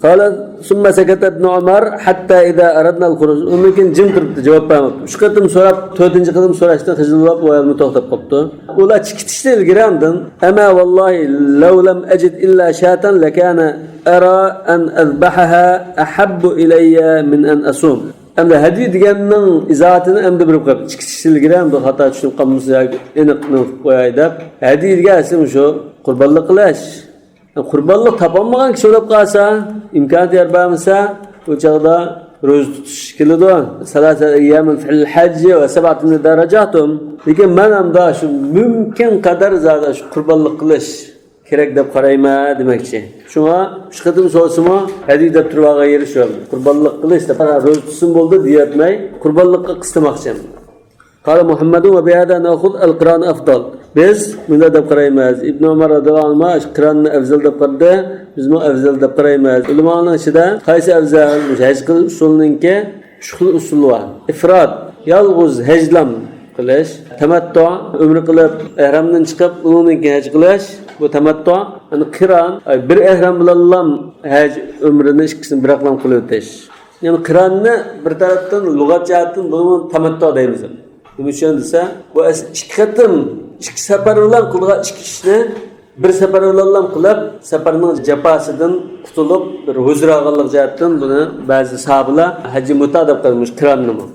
قال ثم سكت ابن عمر حتى إذا أردنا الخروج. ئۇندىن كېيىن جىم تۇرۇپتۇ، جاۋاب بەرمەپتۇ. ئۈچ قېتىم سوراپ، تۆتىنچى قېتىم سوراشتىن خىجىل بولۇپ، ئۇ ئايالمۇ توختاپ قاپتۇ. ئۇلار چىقىشتىن ئىلگىرى ئاندىن، أما والله لو لم أجد إلا شاة لكان أرى أن أذبحها أحب إلي من أن أصوم. ئەمدى ھەديى دېگەننىڭ ئىزاھاتىنى ئەمدى بىر قىلىپ، چىقىشتىن ئىلگىرى ئەمدى خاتا چۈشىنىپ قالمىسا ياكى ئېنىق نېمە قىلىپ قوياي دەپ، ھەديى دېگەن ئەسلى مۇشۇ قۇربانلىق قىلىش. قۇربانلىق تاپالمىغان كىشى بولۇپ قالسا، ئىمكانىيەت يار بەرمىسە، ئۇ چاغدا روزا تۇتۇش كېلىدۇ. ثلاثة أيام في الحج وسبعة إذا رجعتم. لېكىن مەن ئەمدى شۇ مۇمكىن قەدەر زادى شۇ قۇربانلىق قىلىش كېرەك دەپ قارايمەن دېمەكچى. شۇڭا ئۈچ قېتىم سورىسىمۇ ھەديى دەپ تۇرۇۋالغان يېرى شۇ. قۇربانلىق قىلىش دەپ، روزا تۇتسۇن بولدى دېيەتمەي، قۇربانلىققا قىستىماقچى. قال محمد وبهذا نأخذ القران أفضل. بىز مۇنداق دەپ قارايمىز. ئىبن ئۆمەر رەزىياللاھۇ ئەنھۇما قىراننى ئەۋزەل دەپ قارىدى. بىزمۇ ئەۋزەل دەپ قارايمىز. ئۆلىمالارنىڭ ئىچىدە قايسى ئەۋزەل؟ ھەج قىلىش ئۇسۇلىنىڭكى ئۈچ خىل ئۇسۇل بار. ئىفراد، يالغۇز ھەجلام قىلىش. تەمەتتۇ، ئۆمرە قىلىپ، ئەھرامدىن چىقىپ، ئۇنىڭدىن كېيىن ھەج قىلىش. بۇ تەمەتتۇ. يەنى قىران، ئاي، بىر ئەھرام بىلەنلا ھەج ئۆمرىنى ئىككىسىنى بىراقلام قىلىۋېتىش. يەنى قىراننى بىر تەرەپتىن لۇغەت جەھەتتىن بۇنى تەمەتتۇ دەيمىز. نېمە ئۈچۈن دېسە، بۇ ئەس-، ئىككى قېتىم، ئىككى سەپەر بىلەن قىلغان ئىككى ئىشنى بىر سەپەر بىلەنلا قىلىپ، سەپەرنىڭ جاپاسىدىن قۇتۇلۇپ، بىر ھۇزۇر ئالغانلىق جەھەتتىن بۇنى بەزى ساھابىلار ھەججى مۇتا دەپ قارىمىش قىراننىمۇ.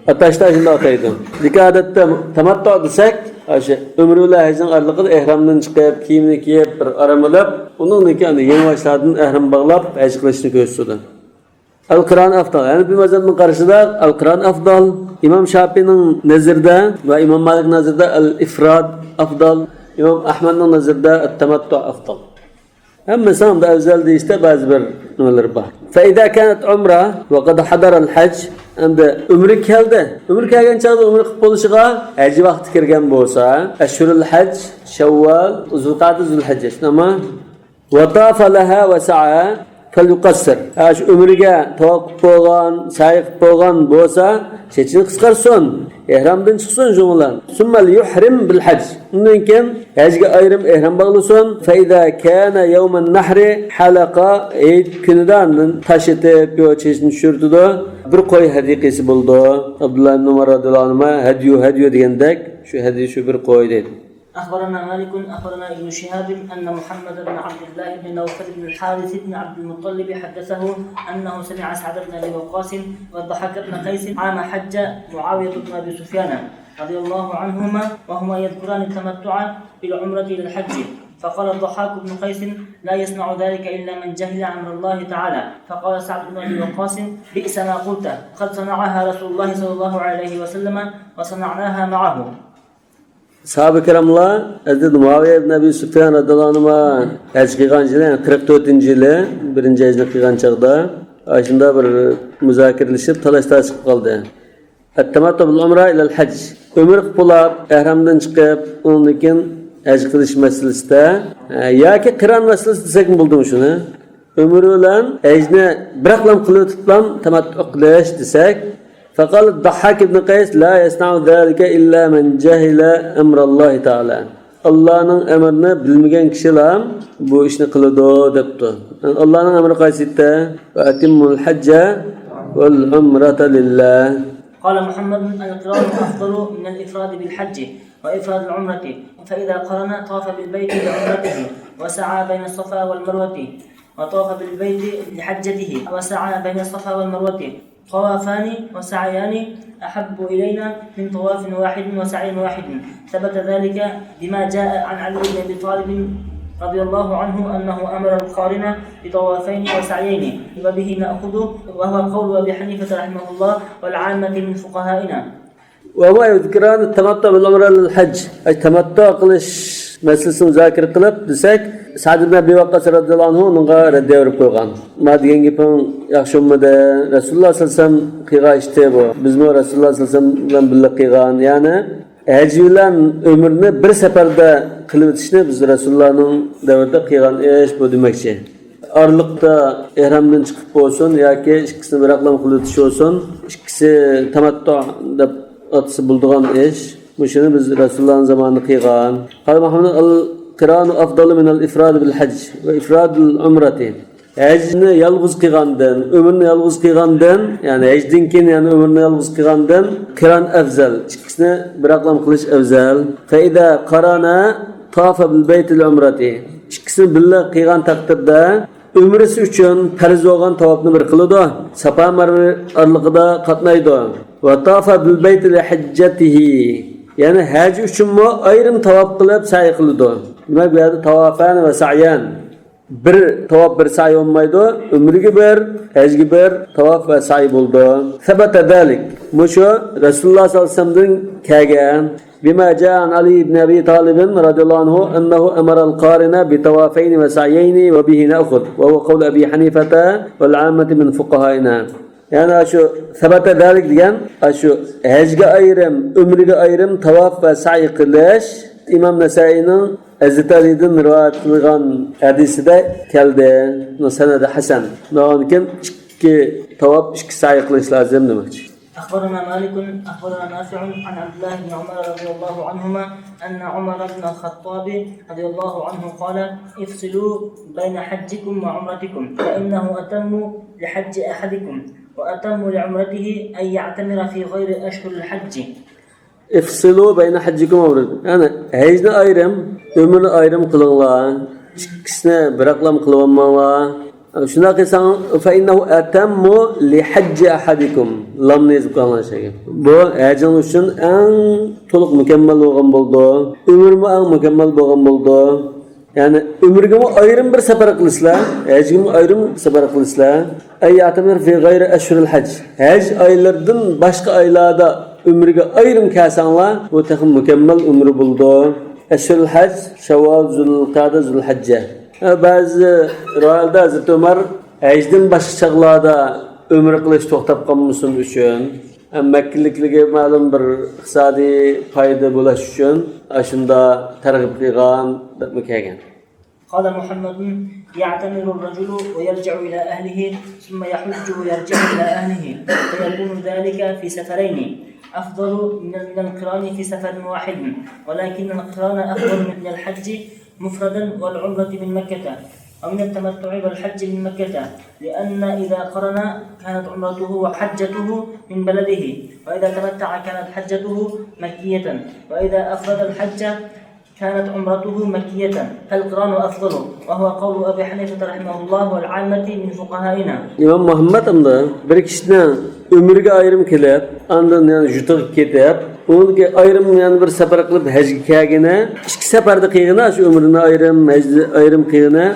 ئاتاشتا شۇنداق ئاتايدۇ. لېكىن ئادەتتە تەمەتتۇ دېسەك، ئاشۇ ئۆمرە بىلەن ھەجنىڭ ئارىلىقىدا ئېھرامدىن چىقىپ، كىيىمنى كىيىپ، بىر ئارام ئېلىپ، ئۇنىڭدىن كېيىن يېڭىباشلاردىن ئەھرام باغلاپ ھەج قىلىشنى كۆرسىتىدۇ. ئەل قىران ئەفزال. ھەنەفىي مەزھەپنىڭ قارىشىدا ئەل قىران ئەفزال. ئىمام شاپىنىڭ نەزىرىدە ۋە ئىمام مالىك نەزىرىدە ئەل ئىفراد ئەفزال. ئىمام ئەھمەدنىڭ نەزىرىدە ئەت تەمەتتۇ ئەفزال. ھەممىسى ئەمدى ئەۋزەل دېيىشتە بەزى بىر نېمىلىرى بار. فإذا كانت عمرة وقد حضر الحج. ئەمدى ئۆمرە كەلدى. ئۆمرە كەلگەن چاغدا ئۆمرە قىلىپ بولۇشىغا ھەج ۋاقتى كىرگەن بولسا، أشهر الحج شوال، ذوالقعدة، ذوالحجة، شۇنداقمۇ؟ وطاف لها وسعى فليقصر. ھە، شۇ ئۆمرىگە تاۋاپ قىلىپ بولغان، سەي قىلىپ بولغان بولسا، چېچىنى قىسقارتسۇن، ئېھرامدىن چىقسۇن شۇنىڭ بىلەن. ثم ليحرم بالحج. ئۇندىن كېيىن ھەجگە ئايرىم ئېھرام باغلىسۇن. فإذا كان يوم النحر حلق. ھېيت كۈنىدە ئاندىن تاش ئېتىپ، يو، چېچىنى چۈشۈرتىدۇ. بىر قوي ھەدىيە قىلسا بولىدۇ. ئابدۇللا ئىبن ئۆمەر رەزىياللاھۇ ئەنھۇما ھەديۇ، ھەديۇ دېگەندەك، شۇ ھەديۇ شۇ بىر قوي دەيدۇ. أخبرنا مالك، أخبرنا ابن شهاب أن محمد بن عبد الله بن نوفل بن الحارث بن عبد المطلب حدثه أنه سمع سعد بن أبي وقاص والضحاك بن قيس عام حج معاوية بن أبي سفيان رضي الله عنهما وهما يذكران التمتع بالعمرة إلى الحج، فقال الضحاك بن قيس: لا يصنع ذلك إلا من جهل أمر الله تعالى. فقال سعد بن أبي وقاص: بئس ما قلت، قد صنعها رسول الله صلى الله عليه وسلم وصنعناها معه. ساھابە كىراملار ھەزرىتى مۇئاۋىيە ئىبن ئەبى سۇفيان رەزىياللاھۇ ئەنھۇما ھەج قىلغان يىلى، يەنى قىرىق تۆتىنچى يىلى، بىرىنچى ھەجنى قىلغان چاغدا، ئاشۇنداق بىر مۇزاكىرىلىشىپ، تالاش-تارتىش قىلىپ قالدى. ئەت-تەمەتتۇ بىل ئۇمرە ئىلەل ھەج. ئۆمرە قىلىپ بولاپ، ئەھرامدىن چىقىپ، ئۇنىڭدىن كېيىن ھەج قىلىش مەسىلىسىدە، ئە، ياكى قىران مەسىلىسىدە دېسەكمۇ بولىدۇ شۇنى. ئۆمرە بىلەن ھەجنى بىراقلام قىلىۋېتىپلام تەمەتتۇ قىلىش دېسەك، فقال الضحاك بن قيس: لا يصنع ذلك إلا من جهل أمر الله تعالى. ئاللانىڭ ئەمرىنى بىلمىگەن كىشىلا بۇ ئىشنى قىلىدۇ دەپتۇ. ئاللانىڭ ئەمرى قايسى ئىدى؟ وأتموا الحج والعمرة لله. قال محمد: القران أفضل من الإفراد بالحج وإفراد العمرة، فإذا قرن طاف بالبيت لعمرته وسعى بين الصفا والمروة وطاف بالبيت لحجته وسعى بين الصفا والمروة، طوافان وسعيان أحب إلينا من طواف واحد وسعي واحد. ثبت ذلك بما جاء عن علي بن أبي طالب رضي الله عنه أنه أمر القارن بطوافين وسعيين، وبه نأخذ، وهو قول أبي حنيفة رحمه الله والعامة من فقهائنا. وهما يذكران التمتع بالعمرة للحج. ئاي، تەمەتتۇ قىلىش مەسىلىسىنى مۇزاكىرە قىلىپ دېسەك، سەئد ئىبن ئەبى ۋەققاس رەزىياللاھۇ ئەنھۇ ئۇنىڭغا رەددىيە بېرىپ قويغان. ما دېگەن گېپىڭ ياخشى بولمىدى. رەسۇلۇللاھ سەللەللاھۇ ئەلەيھى ۋەسەللەم قىلغان ئىش بۇ. بىزمۇ رەسۇلۇللاھ سەللەللاھۇ ئەلەيھى ۋەسەللەم بىلەن بىللە قىلغان. يەنى ھەج بىلەن ئۆمرىنى بىر سەپەردە قىلىۋېتىشنى بىز رەسۇلۇللاھنىڭ دەۋرىدە قىلغان ئىش بۇ دېمەكچى. ئارىلىقتا ئېھرامدىن چىقىپ بولسۇن ياكى ئىككىسىنى بىراقلام قىلىۋېتىش بولسۇن، ئىككىسى تەمەتتۇ دەپ ئاتىسا بولىدىغان ئىش. مۇشۇنى بىز رەسۇلۇللاھنىڭ زامانىدا قىلغان. قال مۇھەممەد: القران أفضل من الإفراد بالحج وإفراد العمرة. ھەجنى يالغۇز قىلغاندىن، ئۆمرىنى يالغۇز قىلغاندىن، يەنى ھەجدىن كېيىن يەنە ئۆمرىنى يالغۇز قىلغاندىن قىران ئەۋزەل، ئىككىسىنى بىراقلام قىلىش ئەۋزەل. فإذا قرن طاف بالبيت للعمرة. ئىككىسىنى بىللە قىلغان تەقدىردە ئۆمرىسى ئۈچۈن پەرز بولغان تاۋاپنى بىر قىلىدۇ. ساپا مەرۋە ئارىلىقىدا قاتنايدۇ. وطاف بالبيت لحجته. يەنى ھەج ئۈچۈنمۇ ئايرىم تاۋاپ قىلىپ سەي قىلىدۇ. دېمەك، بۇ يەردە تاۋافان ۋە سەييان. بىر تاۋاپ، بىر سەي بولمايدۇ. ئۆمرىگە بىر، ھەجگە بىر تاۋاپ ۋە سەي بولىدۇ. ثبت ذلك. مۇشۇ رەسۇلۇللا سەللەللاھۇ ئەلەيھى ۋەسەللەمدىن كەلگەن. بما جاء عن علي بن أبي طالب رضي الله عنه أنه أمر القارن بطوافين وسعيين وبه نأخذ، وهو قول أبي حنيفة والعامة من فقهائنا. يەنى شۇ ثبت ذلك دېگەن، شۇ ھەجگە ئايرىم، ئۆمرىگە ئايرىم تاۋاپ ۋە سەي قىلىش ئىمام نەسائىينىڭ ھەزرىتى ئەلىدىن رىۋايەت قىلغان ھەدىسىدە كەلدى. سەنەدى ھەسەن. ئۇنىڭدىن كېيىن ئىككى تاۋاپ، ئىككى سەي قىلىش لازىم دېمەكچى. أخبرنا مالك، أخبرنا نافع عن عبد الله بن عمر رضي الله عنهما أن عمر بن الخطاب رضي الله عنه قال: افصلوا بين حجكم وعمرتكم، فإنه أتم لحج أحدكم وأتم لعمرته أن يعتمر في غير أشهر الحج. افصلوا بين حجكم وعمرتكم. يەنى ھەجنى ئايرىم، ئۆمرىنى ئايرىم قىلىڭلار. ئىككىسىنى بىراقلام قىلىۋالماڭلار. شۇنداق قىلساڭ، فإنه أتم لحج أحدكم. لامنى يېزىپ قويۇڭلار شەيگە. بۇ ھەجىڭ ئۈچۈن ئەڭ تولۇق مۇكەممەل بولغان بولىدۇ. ئۆمرىمۇ ئەڭ مۇكەممەل بولغان بولىدۇ. يەنى ئۆمرىگىمۇ ئايرىم بىر سەپەر قىلىسىلەر، ھەجگىمۇ ئايرىم سەپەر قىلىسىلەر. أن يعتمر في غير أشهر الحج. ھەج ئايلىرىدىن باشقا ئايلاردا ئۆمرىگە ئايرىم كەلسەڭلار، بۇ تېخىمۇ مۇكەممەل ئۆمرە بولىدۇ. أشهر الحج شوال، ذوالقەئدە، ذوالھەججە. بەزى رىۋايەتلەردە ھەزرىتى ئۆمەر ھەجدىن باشقا چاغلاردا ئۆمرە قىلىش توختاپ قالمىسۇن ئۈچۈن، مەككىلىكلىكى مەلۇم بىر ئىقتىسادىي پايدا بولۇش ئۈچۈن ئاشۇنداق تەرغىب قىلغان دەپمۇ كەلگەن. قال محمد: يعتمر الرجل ويرجع إلى أهله، ثم يحج ويرجع إلى أهله، فيكون ذلك في سفرين أفضل من من القران في سفر واحد، ولكن القران أفضل من الحج مفردا والعمرة من مكة، ومن التمتع والحج من مكة، لأن إذا قرن كانت عمرته وحجته من بلده، وإذا تمتع كانت حجته مكية، وإذا أفرد الحج كانت عمرته مكية، فالقران أفضل، وهو قول أبي حنيفة رحمه الله والعامة من فقهائنا. ئىمام مۇھەممەد ئەمدى بىر كىشىنىڭ ئۆمرىگە ئايرىم قىلىپ، ئاندىن يەنە يۇرتىغا كېتىپ، ئۇنىڭدىن كېيىن ئايرىم يەنە بىر سەپەر قىلىپ ھەجگە كەلگىنى، ئىككى سەپەردە قىلغىنى، شۇ ئۆمرىنى ئايرىم، ھەجنى ئايرىم قىلغىنى،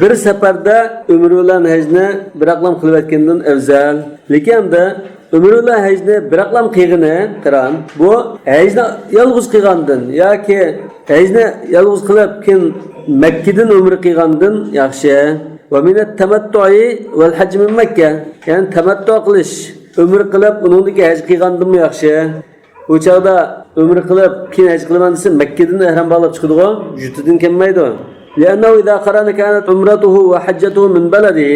بىر سەپەردە ئۆمرە بىلەن ھەجنى بىراقلام قىلىۋەتكەندىن ئەۋزەل. لېكىن ئەمدى ئۆمرە بىلەن ھەجنى بىراقلام قىلغىنى قىران، بۇ ھەجنى يالغۇز قىلغاندىن ياكى ھەجنى يالغۇز قىلىپ، كېيىن مەككىدىن ئۆمرە قىلغاندىن ياخشى. ومن التمتع والحج من مكة. يەنى تەمەتتۇ قىلىش، ئۆمرە قىلىپ، ئۇنىڭدىن كېيىن ھەج قىلغاندىنمۇ ياخشى. ئۇ چاغدا ئۆمرە قىلىپ، كېيىن ھەج قىلىمەن دېسە، مەككىدىن ئەھرام باغلاپ چىقىدىغۇ، يۇرتىدىن كەلمەيدۇ. لأنه إذا قرن كانت عمرته وحجته من بلده.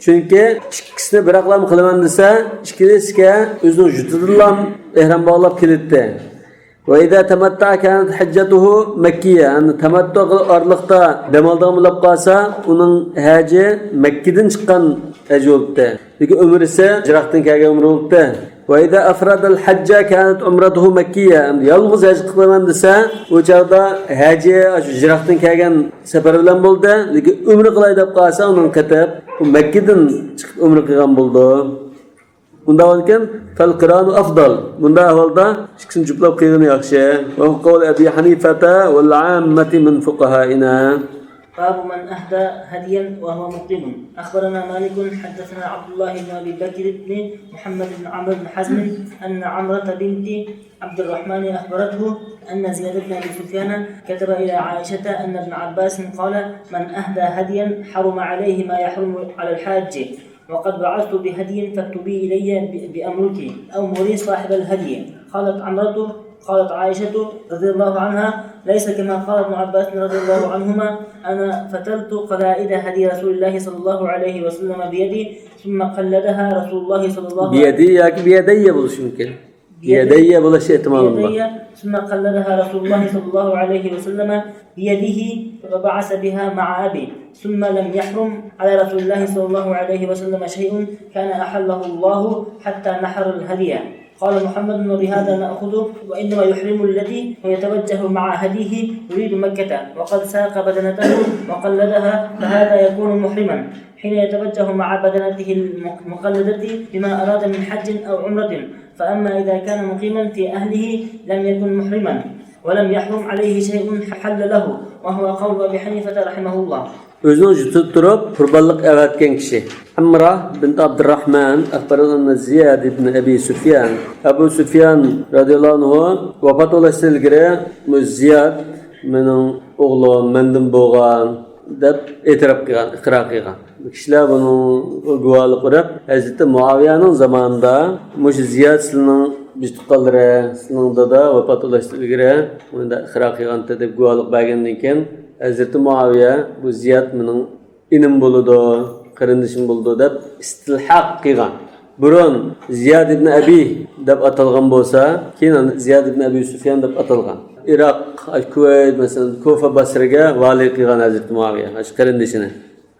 چۈنكى ئىككىسىنى بىراقلام قىلىمەن دېسە، ئىككىلىسىگە ئۆزىنىڭ يۇرتىدىنلا ئەھرام باغلاپ كېلەتتى. وإذا تمتع كانت حجته مكية. يەنى تەمەتتۇ قىلىپ ئارىلىقتا دەم ئالىدىغان بولۇپ قالسا، ئۇنىڭ ھەجى مەككىدىن چىققان ھەج بولۇپتۇ. لېكىن ئۆمرىسى يىراقتىن كەلگەن ئۆمرە بولۇپتۇ. وإذا أفرد الحج كانت عمرته مكية. يالغۇز ھەج قىلىمەن دېسە، ئۇ چاغدا ھەجى ئاشۇ يىراقتىن كەلگەن سەپەر بىلەن بولدى. لېكىن ئۆمرە قىلاي دەپ قالسا، ئۇنىڭ قېتىپ ئۇ مەككىدىن چىقىپ ئۆمرە قىلغان بولىدۇ. ئۇنداق بولغانكەن، فالقران أفضل. بۇنداق ئەھۋالدا ئىككىسىنى جۈپلەپ قىلغىنى ياخشى. وهو قول أبي حنيفة والعامة من فقهائنا. باب من أهدى هديا وهو مقيم. أخبرنا مالك، حدثنا عبد الله بن أبي بكر بن محمد بن عمرو بن حزم أن عمرة بنت عبد الرحمن أخبرته أن زياد بن أبي سفيان كتب إلى عائشة أن ابن عباس قال: من أهدى هديا حرم عليه ما يحرم على الحاج، وقد بعثت بهدي فاكتبي إلي ب-، بأمرك، أو مري صاحب الهدي. قالت عمرة، قالت عائشة رضي الله عنها: ليس كما قال ابن عباس رضي الله عنهما: أنا فتلت قلائد هدي رسول الله صلى الله عليه وسلم بيدي، ثم قلدها رسول الله صلى الله عليه وسلم. بيدي ياكى بيدي بولۇشى مۇمكىن. يدي بولۇش ئېھتىمالىمۇ بار. بيدي، ثم قلدها رسول الله صلى الله عليه وسلم بيده وبعث بها مع أبي، ثم لم يحرم على رسول الله صلى الله عليه وسلم شيء كان أحله الله حتى نحر الهدي. قال محمد: وبهذا نأخذ، وإنما يحرم الذي يتوجه مع هديه يريد مكة وقد ساق بدنته وقلدها، فهذا يكون محرما حين يتوجه مع بدنته المقلدة بما أراد من حج أو عمرة. فأما إذا كان مقيما في أهله لم يكن محرما ولم يحرم عليه شيء حل له، وهو قول أبي حنيفة رحمه الله. ئۆزىنىڭ يۇرتىدا تۇرۇپ قۇربانلىق ئەۋەتكەن كىشى. ئەمرا بىنت ئابدۇرراھمان ئەخبەرەنە زىياد ئىبن ئەبى سۇفيان. ئەبۇ سۇفيان رەزىياللاھۇ ئەنھۇ ۋاپات بولۇشتىن ئىلگىرى بۇ زىياد مېنىڭ ئوغلۇم، مەندىن بولغان دەپ ئېتىراپ قىلغان، ئىقرار قىلغان. بۇ كىشىلەر بۇنىڭغا گۇۋاھلىق بېرىپ، ھەزرىتى مۇئاۋىيەنىڭ زامانىدا مۇشۇ زىياد سىلىنىڭ بىز تۇغقانلىرى، سىلىنىڭ دادا ۋاپات بولۇشتىن ئىلگىرى مۇنداق ئىقرار قىلغانتى دەپ گۇۋاھلىق بەرگەندىن كېيىن، ھەزرىتى مۇئاۋىيە بۇ زىياد مېنىڭ ئىنىم بولىدۇ، قېرىندىشىم بولىدۇ دەپ ئىستىلھاق قىلغان. بۇرۇن زىياد ئىبن ئەبى دەپ ئاتالغان بولسا، كېيىن زىياد ئىبن ئەبى سۇفيان دەپ ئاتالغان. ئىراق، كۇۋەيت، مەسىلەن، كۇفا، بەسرىگە ۋالىي قىلغان ھەزرىتى مۇئاۋىيە، ئاشۇ قېرىندىشىنى.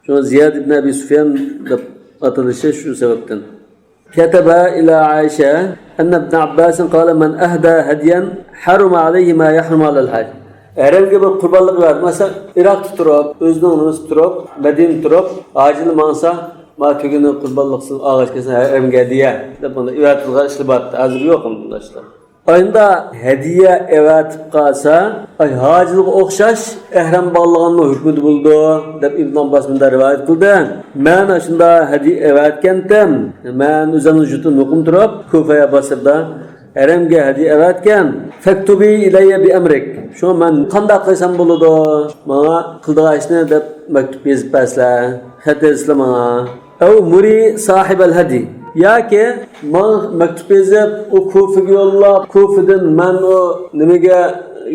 شۇڭا زىياد ئىبن ئەبى سۇفيان دەپ ئاتىلىشى شۇ سەۋەبتىن. كتب إلى عائشة أن ابن عباس قال: من أهدى هديا حرم عليه ما يحرم على الحاج. ھەرەمگە بىر قۇربانلىق بەردى. مەسىلەن، ئىراقتا تۇرۇپ، ئۆزىنىڭ نېمىسى تۇرۇپ، مەدىنىدە تۇرۇپ، ھاجىلار ماڭسا، ما تۈگىنى قۇربانلىق قىلسۇن، ئاغاچ كەلسۇن، ھەرەمگە ھەدىيە دەپ بۇنداق ئېۋەتىدىغان ئىشلار بار. ھازىر يوق بۇنداق ئىشلار. ئاينىدا ھەدىيە ئەۋەتىپ قالسا، ئاي ھاجىلىغا ئوخشاش ئەھرام باغلىغاننىڭ ھۆكمىدە بولىدۇ، دەپ ئىبن ئابباس مۇنداق رىۋايەت قىلدى. مەن ئاشۇنداق ھەدىيە ئەۋەتكەنتىم. مەن ئۆزۈمنىڭ يۇرتىدا مۇقىم تۇرۇپ، كۇفە يا بەسرىدە ھەرەمگە ھەدىيە ئەۋەتكەن. فاكتبي إلي بأمرك. شۇڭا مەن قانداق قىلسام بولىدۇ؟ ماڭا قىلىدىغان ئىشنى دەپ مەكتۇپ يېزىپ بەرسىلە، خەت يېزىسىلە ماڭا. أو مري صاحب الهدي. ياكى ماڭا مەكتۇپ يېزىپ، ئۇ كۇفىگە يوللاپ، كۇفىدىن مەن ئۇ نېمىگە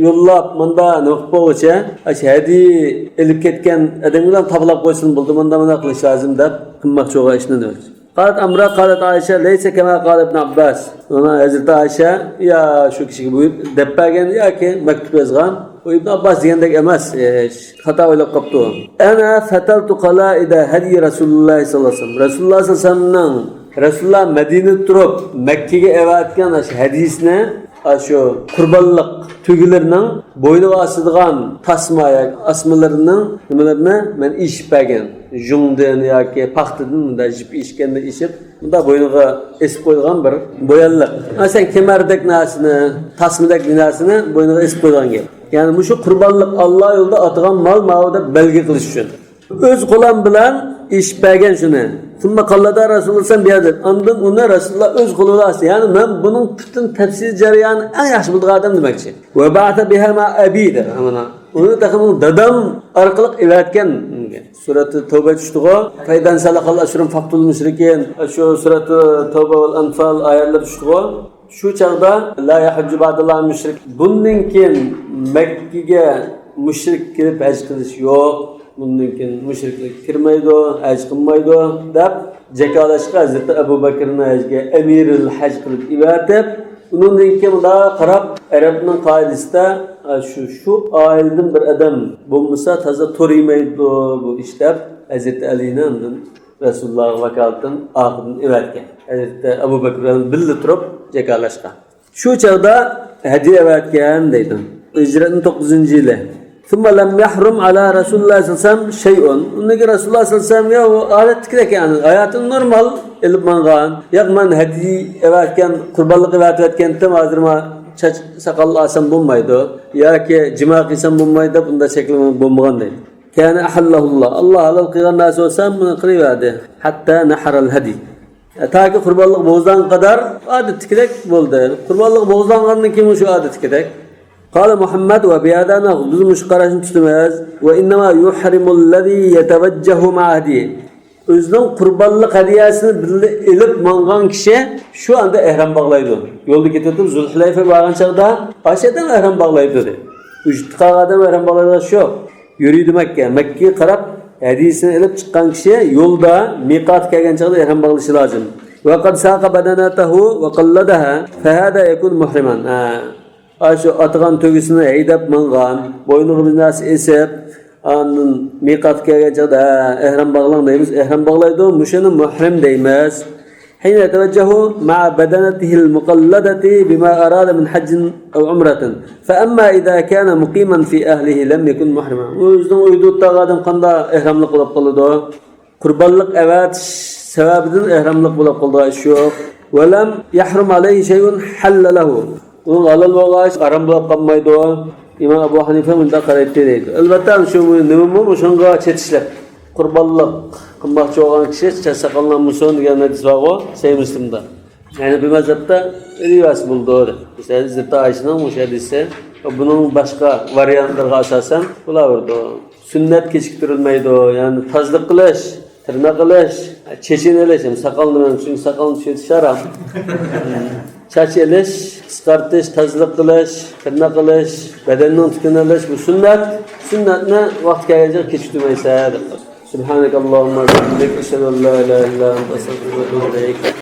يوللاپ، مۇندا نېمە قىلىپ بولغۇچە، ئاشۇ ھەدىيە ئېلىپ كەتكەن ئادەم بىلەن تاپىلاپ قويسىمۇ بولىدۇ، مۇندا مۇنداق قىلىش لازىم دەپ قىلماقچى بولغان ئىشنى دېمەكچى. قالت أمرا، قالت عائشة: ليس كما قال ابن عباس. مانا ھەزرىتى ئائىشە يا شۇ كىشىگە بۇيرۇپ دەپ بەرگەن ياكى مەكتۇپ يازغان. ئۇ ئىبن ئابباس دېگەندەك ئەمەس، ئىش خاتا ئويلاپ قاپتۇ. أنا فتلت قلائد هدي رسول الله صلى الله عليه وسلم. رەسۇلۇللاھ سەللەللاھۇ ئەلەيھى ۋەسەللەمنىڭ رەسۇلۇللاھ مەدىنىدە تۇرۇپ مەككىگە ئەۋەتكەن ئاشۇ ھەدىيىسىنى، ئاشۇ قۇربانلىق تۆگىلىرىنىڭ بوينىغا ئاسىدىغان تاسما ياكى ئاسمىلىرىنىڭ نېمىلىرىنى مەن ئېشىپ بەرگەن. يۇڭدىن ياكى پاختىدىن مۇنداق يىپ ئېشىككەندە ئېشىپ، مۇنداق بوينىغا ئېسىپ قويىدىغان بىر بويانلىق. مەسىلەن، كېمەردەك نەرسىنى، تاسمىدەك بىر نەرسىنى بوينىغا ئېسىپ قويىدىغان گەپ. يەنى مۇشۇ قۇربانلىق ئاللا يولىدا ئاتىغان مال ماۋۇ دەپ بەلگە قىلىش ئۈچۈن. ئۆز قولۇم بىلەن ئېشىپ بەرگەن شۇنى. ثم قلدها رسول الله صلى الله عليه وسلم بيده. ئاندىن ئۇنى رەسۇلۇللاھ ئۆز قولى بىلەن ئاستى. يەنى مەن بۇنىڭ پۈتۈن تەپسىلىي جەريانىنى ئەڭ ياخشى بىلىدىغان ئادەم دېمەكچى. وبعث بها مع أبي دەپ. مانا. ئۇنى تېخى مېنىڭ دادام ئارقىلىق ئەۋەتكەن. سۈرەتى تەۋبە چۈشتىغۇ. فإذا انسلخ الأشهر فاقتلوا المشركين. شۇ سۈرەتى تەۋبە ۋەل ئەنفال ئايەتلىرى چۈشتىغۇ. شۇ چاغدا لا يحج بعد الله مشرك. بۇندىن كېيىن مەككىگە مۇشرىك كىرىپ ھەج قىلىش يوق. بۇندىن كېيىن مۇشرىكلار كىرمەيدۇ، ھەج قىلمايدۇ دەپ جاكارلاشقا ھەزرىتى ئەبۇ بەكرىنى ھەجگە ئەمىرىل ھەج قىلىپ ئەۋەتىپ، ئۇنىڭدىن كېيىن مۇنداق قاراپ، ئەرەبنىڭ قائىدىسىدە، شۇ، شۇ ئائىلىدىن بىر ئادەم بولمىسا تازا تورىمايدۇ بۇ ئىش دەپ، ھەزرىتى ئەلىنى ئاندىن رەسۇلۇللاھقا ۋاكالىتەن ئارقىدىن ئەۋەتكەن. ھەزرىتى ئەبۇ بەكرى بىلەن بىللە تۇرۇپ جاكارلاشقان. شۇ چاغدا ھەدىيە ئەۋەتكەن دەيدۇ. ھىجرەتنىڭ توققۇزىنچى يىلى. ثم لم يحرم على رسول الله صلى الله عليه وسلم شيء. ئۇنىڭدىن كېيىن رەسۇلۇللاھ سەللەللاھۇ ئەلەيھى ۋەسەللەمگە ئۇ ئادەتتىكىدەك، يەنى ھاياتىنى نورمال ئېلىپ ماڭغان. ياق، مەن ھەدىيە ئەۋەتكەن، قۇربانلىق ئەۋەتىۋەتكەنتىم، ھازىر ما چاچ ساقال ئالسام بولمايدۇ ياكى جىما قىلسام بولمايدۇ دەپ، بۇنداق شەكىل بولمىغان دەيدۇ. كان أحله الله. ئاللا ھالال قىلغان نەرسە بولسا، بۇنى قىلىۋەردى. حتى نحر الهدي. تاكى قۇربانلىق بوزلانغا قەدەر ئادەتتىكىدەك بولدى. قۇربانلىق بوزلانغاندىن كېيىن شۇ ئادەتتىكىدەك. قال محمد: وبهذا نأخذ. بىز مۇشۇ قاراشنى تۇتىمىز. وإنما يحرم الذي يتوجه مع هديه. ئۆزىنىڭ قۇربانلىق ھەدىيەسىنى بىللە ئېلىپ ماڭغان كىشى شۇ ئاندا ئەھرام باغلايدۇ. يولدا كېتىۋېتىپ، زۇلھۇلەيفە بارغان چاغدا ئاشۇ يەردىن ئەھرام باغلايدۇ دېدى. ئۈجرىتى قالغان ئادەم ئەھرام باغلايدىغان ئىش يوق. يۈرىدۇ مەككە. مەككىگە قاراپ ھەدىيىسىنى ئېلىپ چىققان كىشى يولدا مىقاتقا كەلگەن چاغدا ئېھرام باغلىشى لازىم. وقد ساق بدنته وقلدها فهذا يكون محرما. ھە. ئاشۇ ئاتىغان تۆگىسىنى ھەيدەپ ماڭغان، بوينىغا بىر نەرسە ئېسىپ، ئاندىن مىقاتقا كەلگەن چاغدا، ھە، ئېھرام باغلاڭ دەيمىز، ئېھرام باغلايدۇ، مۇشۇنى مۇھرىم دەيمىز. حين يتوجه مع بدنته المقلدة بما أراد من حج أو عمرة. فأما إذا كان مقيما في أهله لم يكن محرما. ئۆزىنىڭ ئۆيىدە ئولتۇرغان ئادەم قانداق ئېھراملىق بولۇپ قالىدۇ؟ قۇربانلىق ئەۋەتىش سەۋەبىدىن ئېھراملىق بولۇپ قالىدىغان ئىش يوق. ولم يحرم عليه شيء حل له. ئۇنىڭغا ھالال بولغان ئىش ھارام بولۇپ قالمايدۇ. ئىمام ئەبۇ ھەنىفە مۇنداق قارايتتى دەيدۇ. ئەلۋەتتە، شۇ نېمىمۇ مۇشۇنىڭغا چېتىشلىق. قۇربانلىق قىلماقچى بولغان كىشى چاچ ساقاللانمىسۇن دېگەن ھەدىس بارغۇ، سەھىھ مۇسلىمدا. يەنى بۇ مەزھەپتە رىۋايەت بولىدۇ دەپ. مەسىلەن، ھەزرىتى ئائىشىنىڭ مۇشۇ ھەدىسى، بۇنىڭ باشقا ۋارىيانتلىرىغا ئاساسەن بولاۋېرىدۇ. سۈننەت كېچىكتۈرۈلمەيدۇ، يەنى تازىلىق قىلىش، تىرناق قىلىش، چېچىنى ئېلىش، يەنى ساقالنى مەن، چۈنكى ساقالنى چېچىش ھارام. چاچ ئېلىش، قىسقارتىش، تازىلىق قىلىش، تىرناق قىلىش، بەدەننىڭ تۈكىنى ئېلىش، بۇ سۈننەت. سۈننەتنى ۋاقتى كەلگەنچە كېچىكتۈرمەيسەن. سبحانك اللهم وبحمدك، أشهد أن لا إله إلا أنت، أستغفرك وأتوب إليك.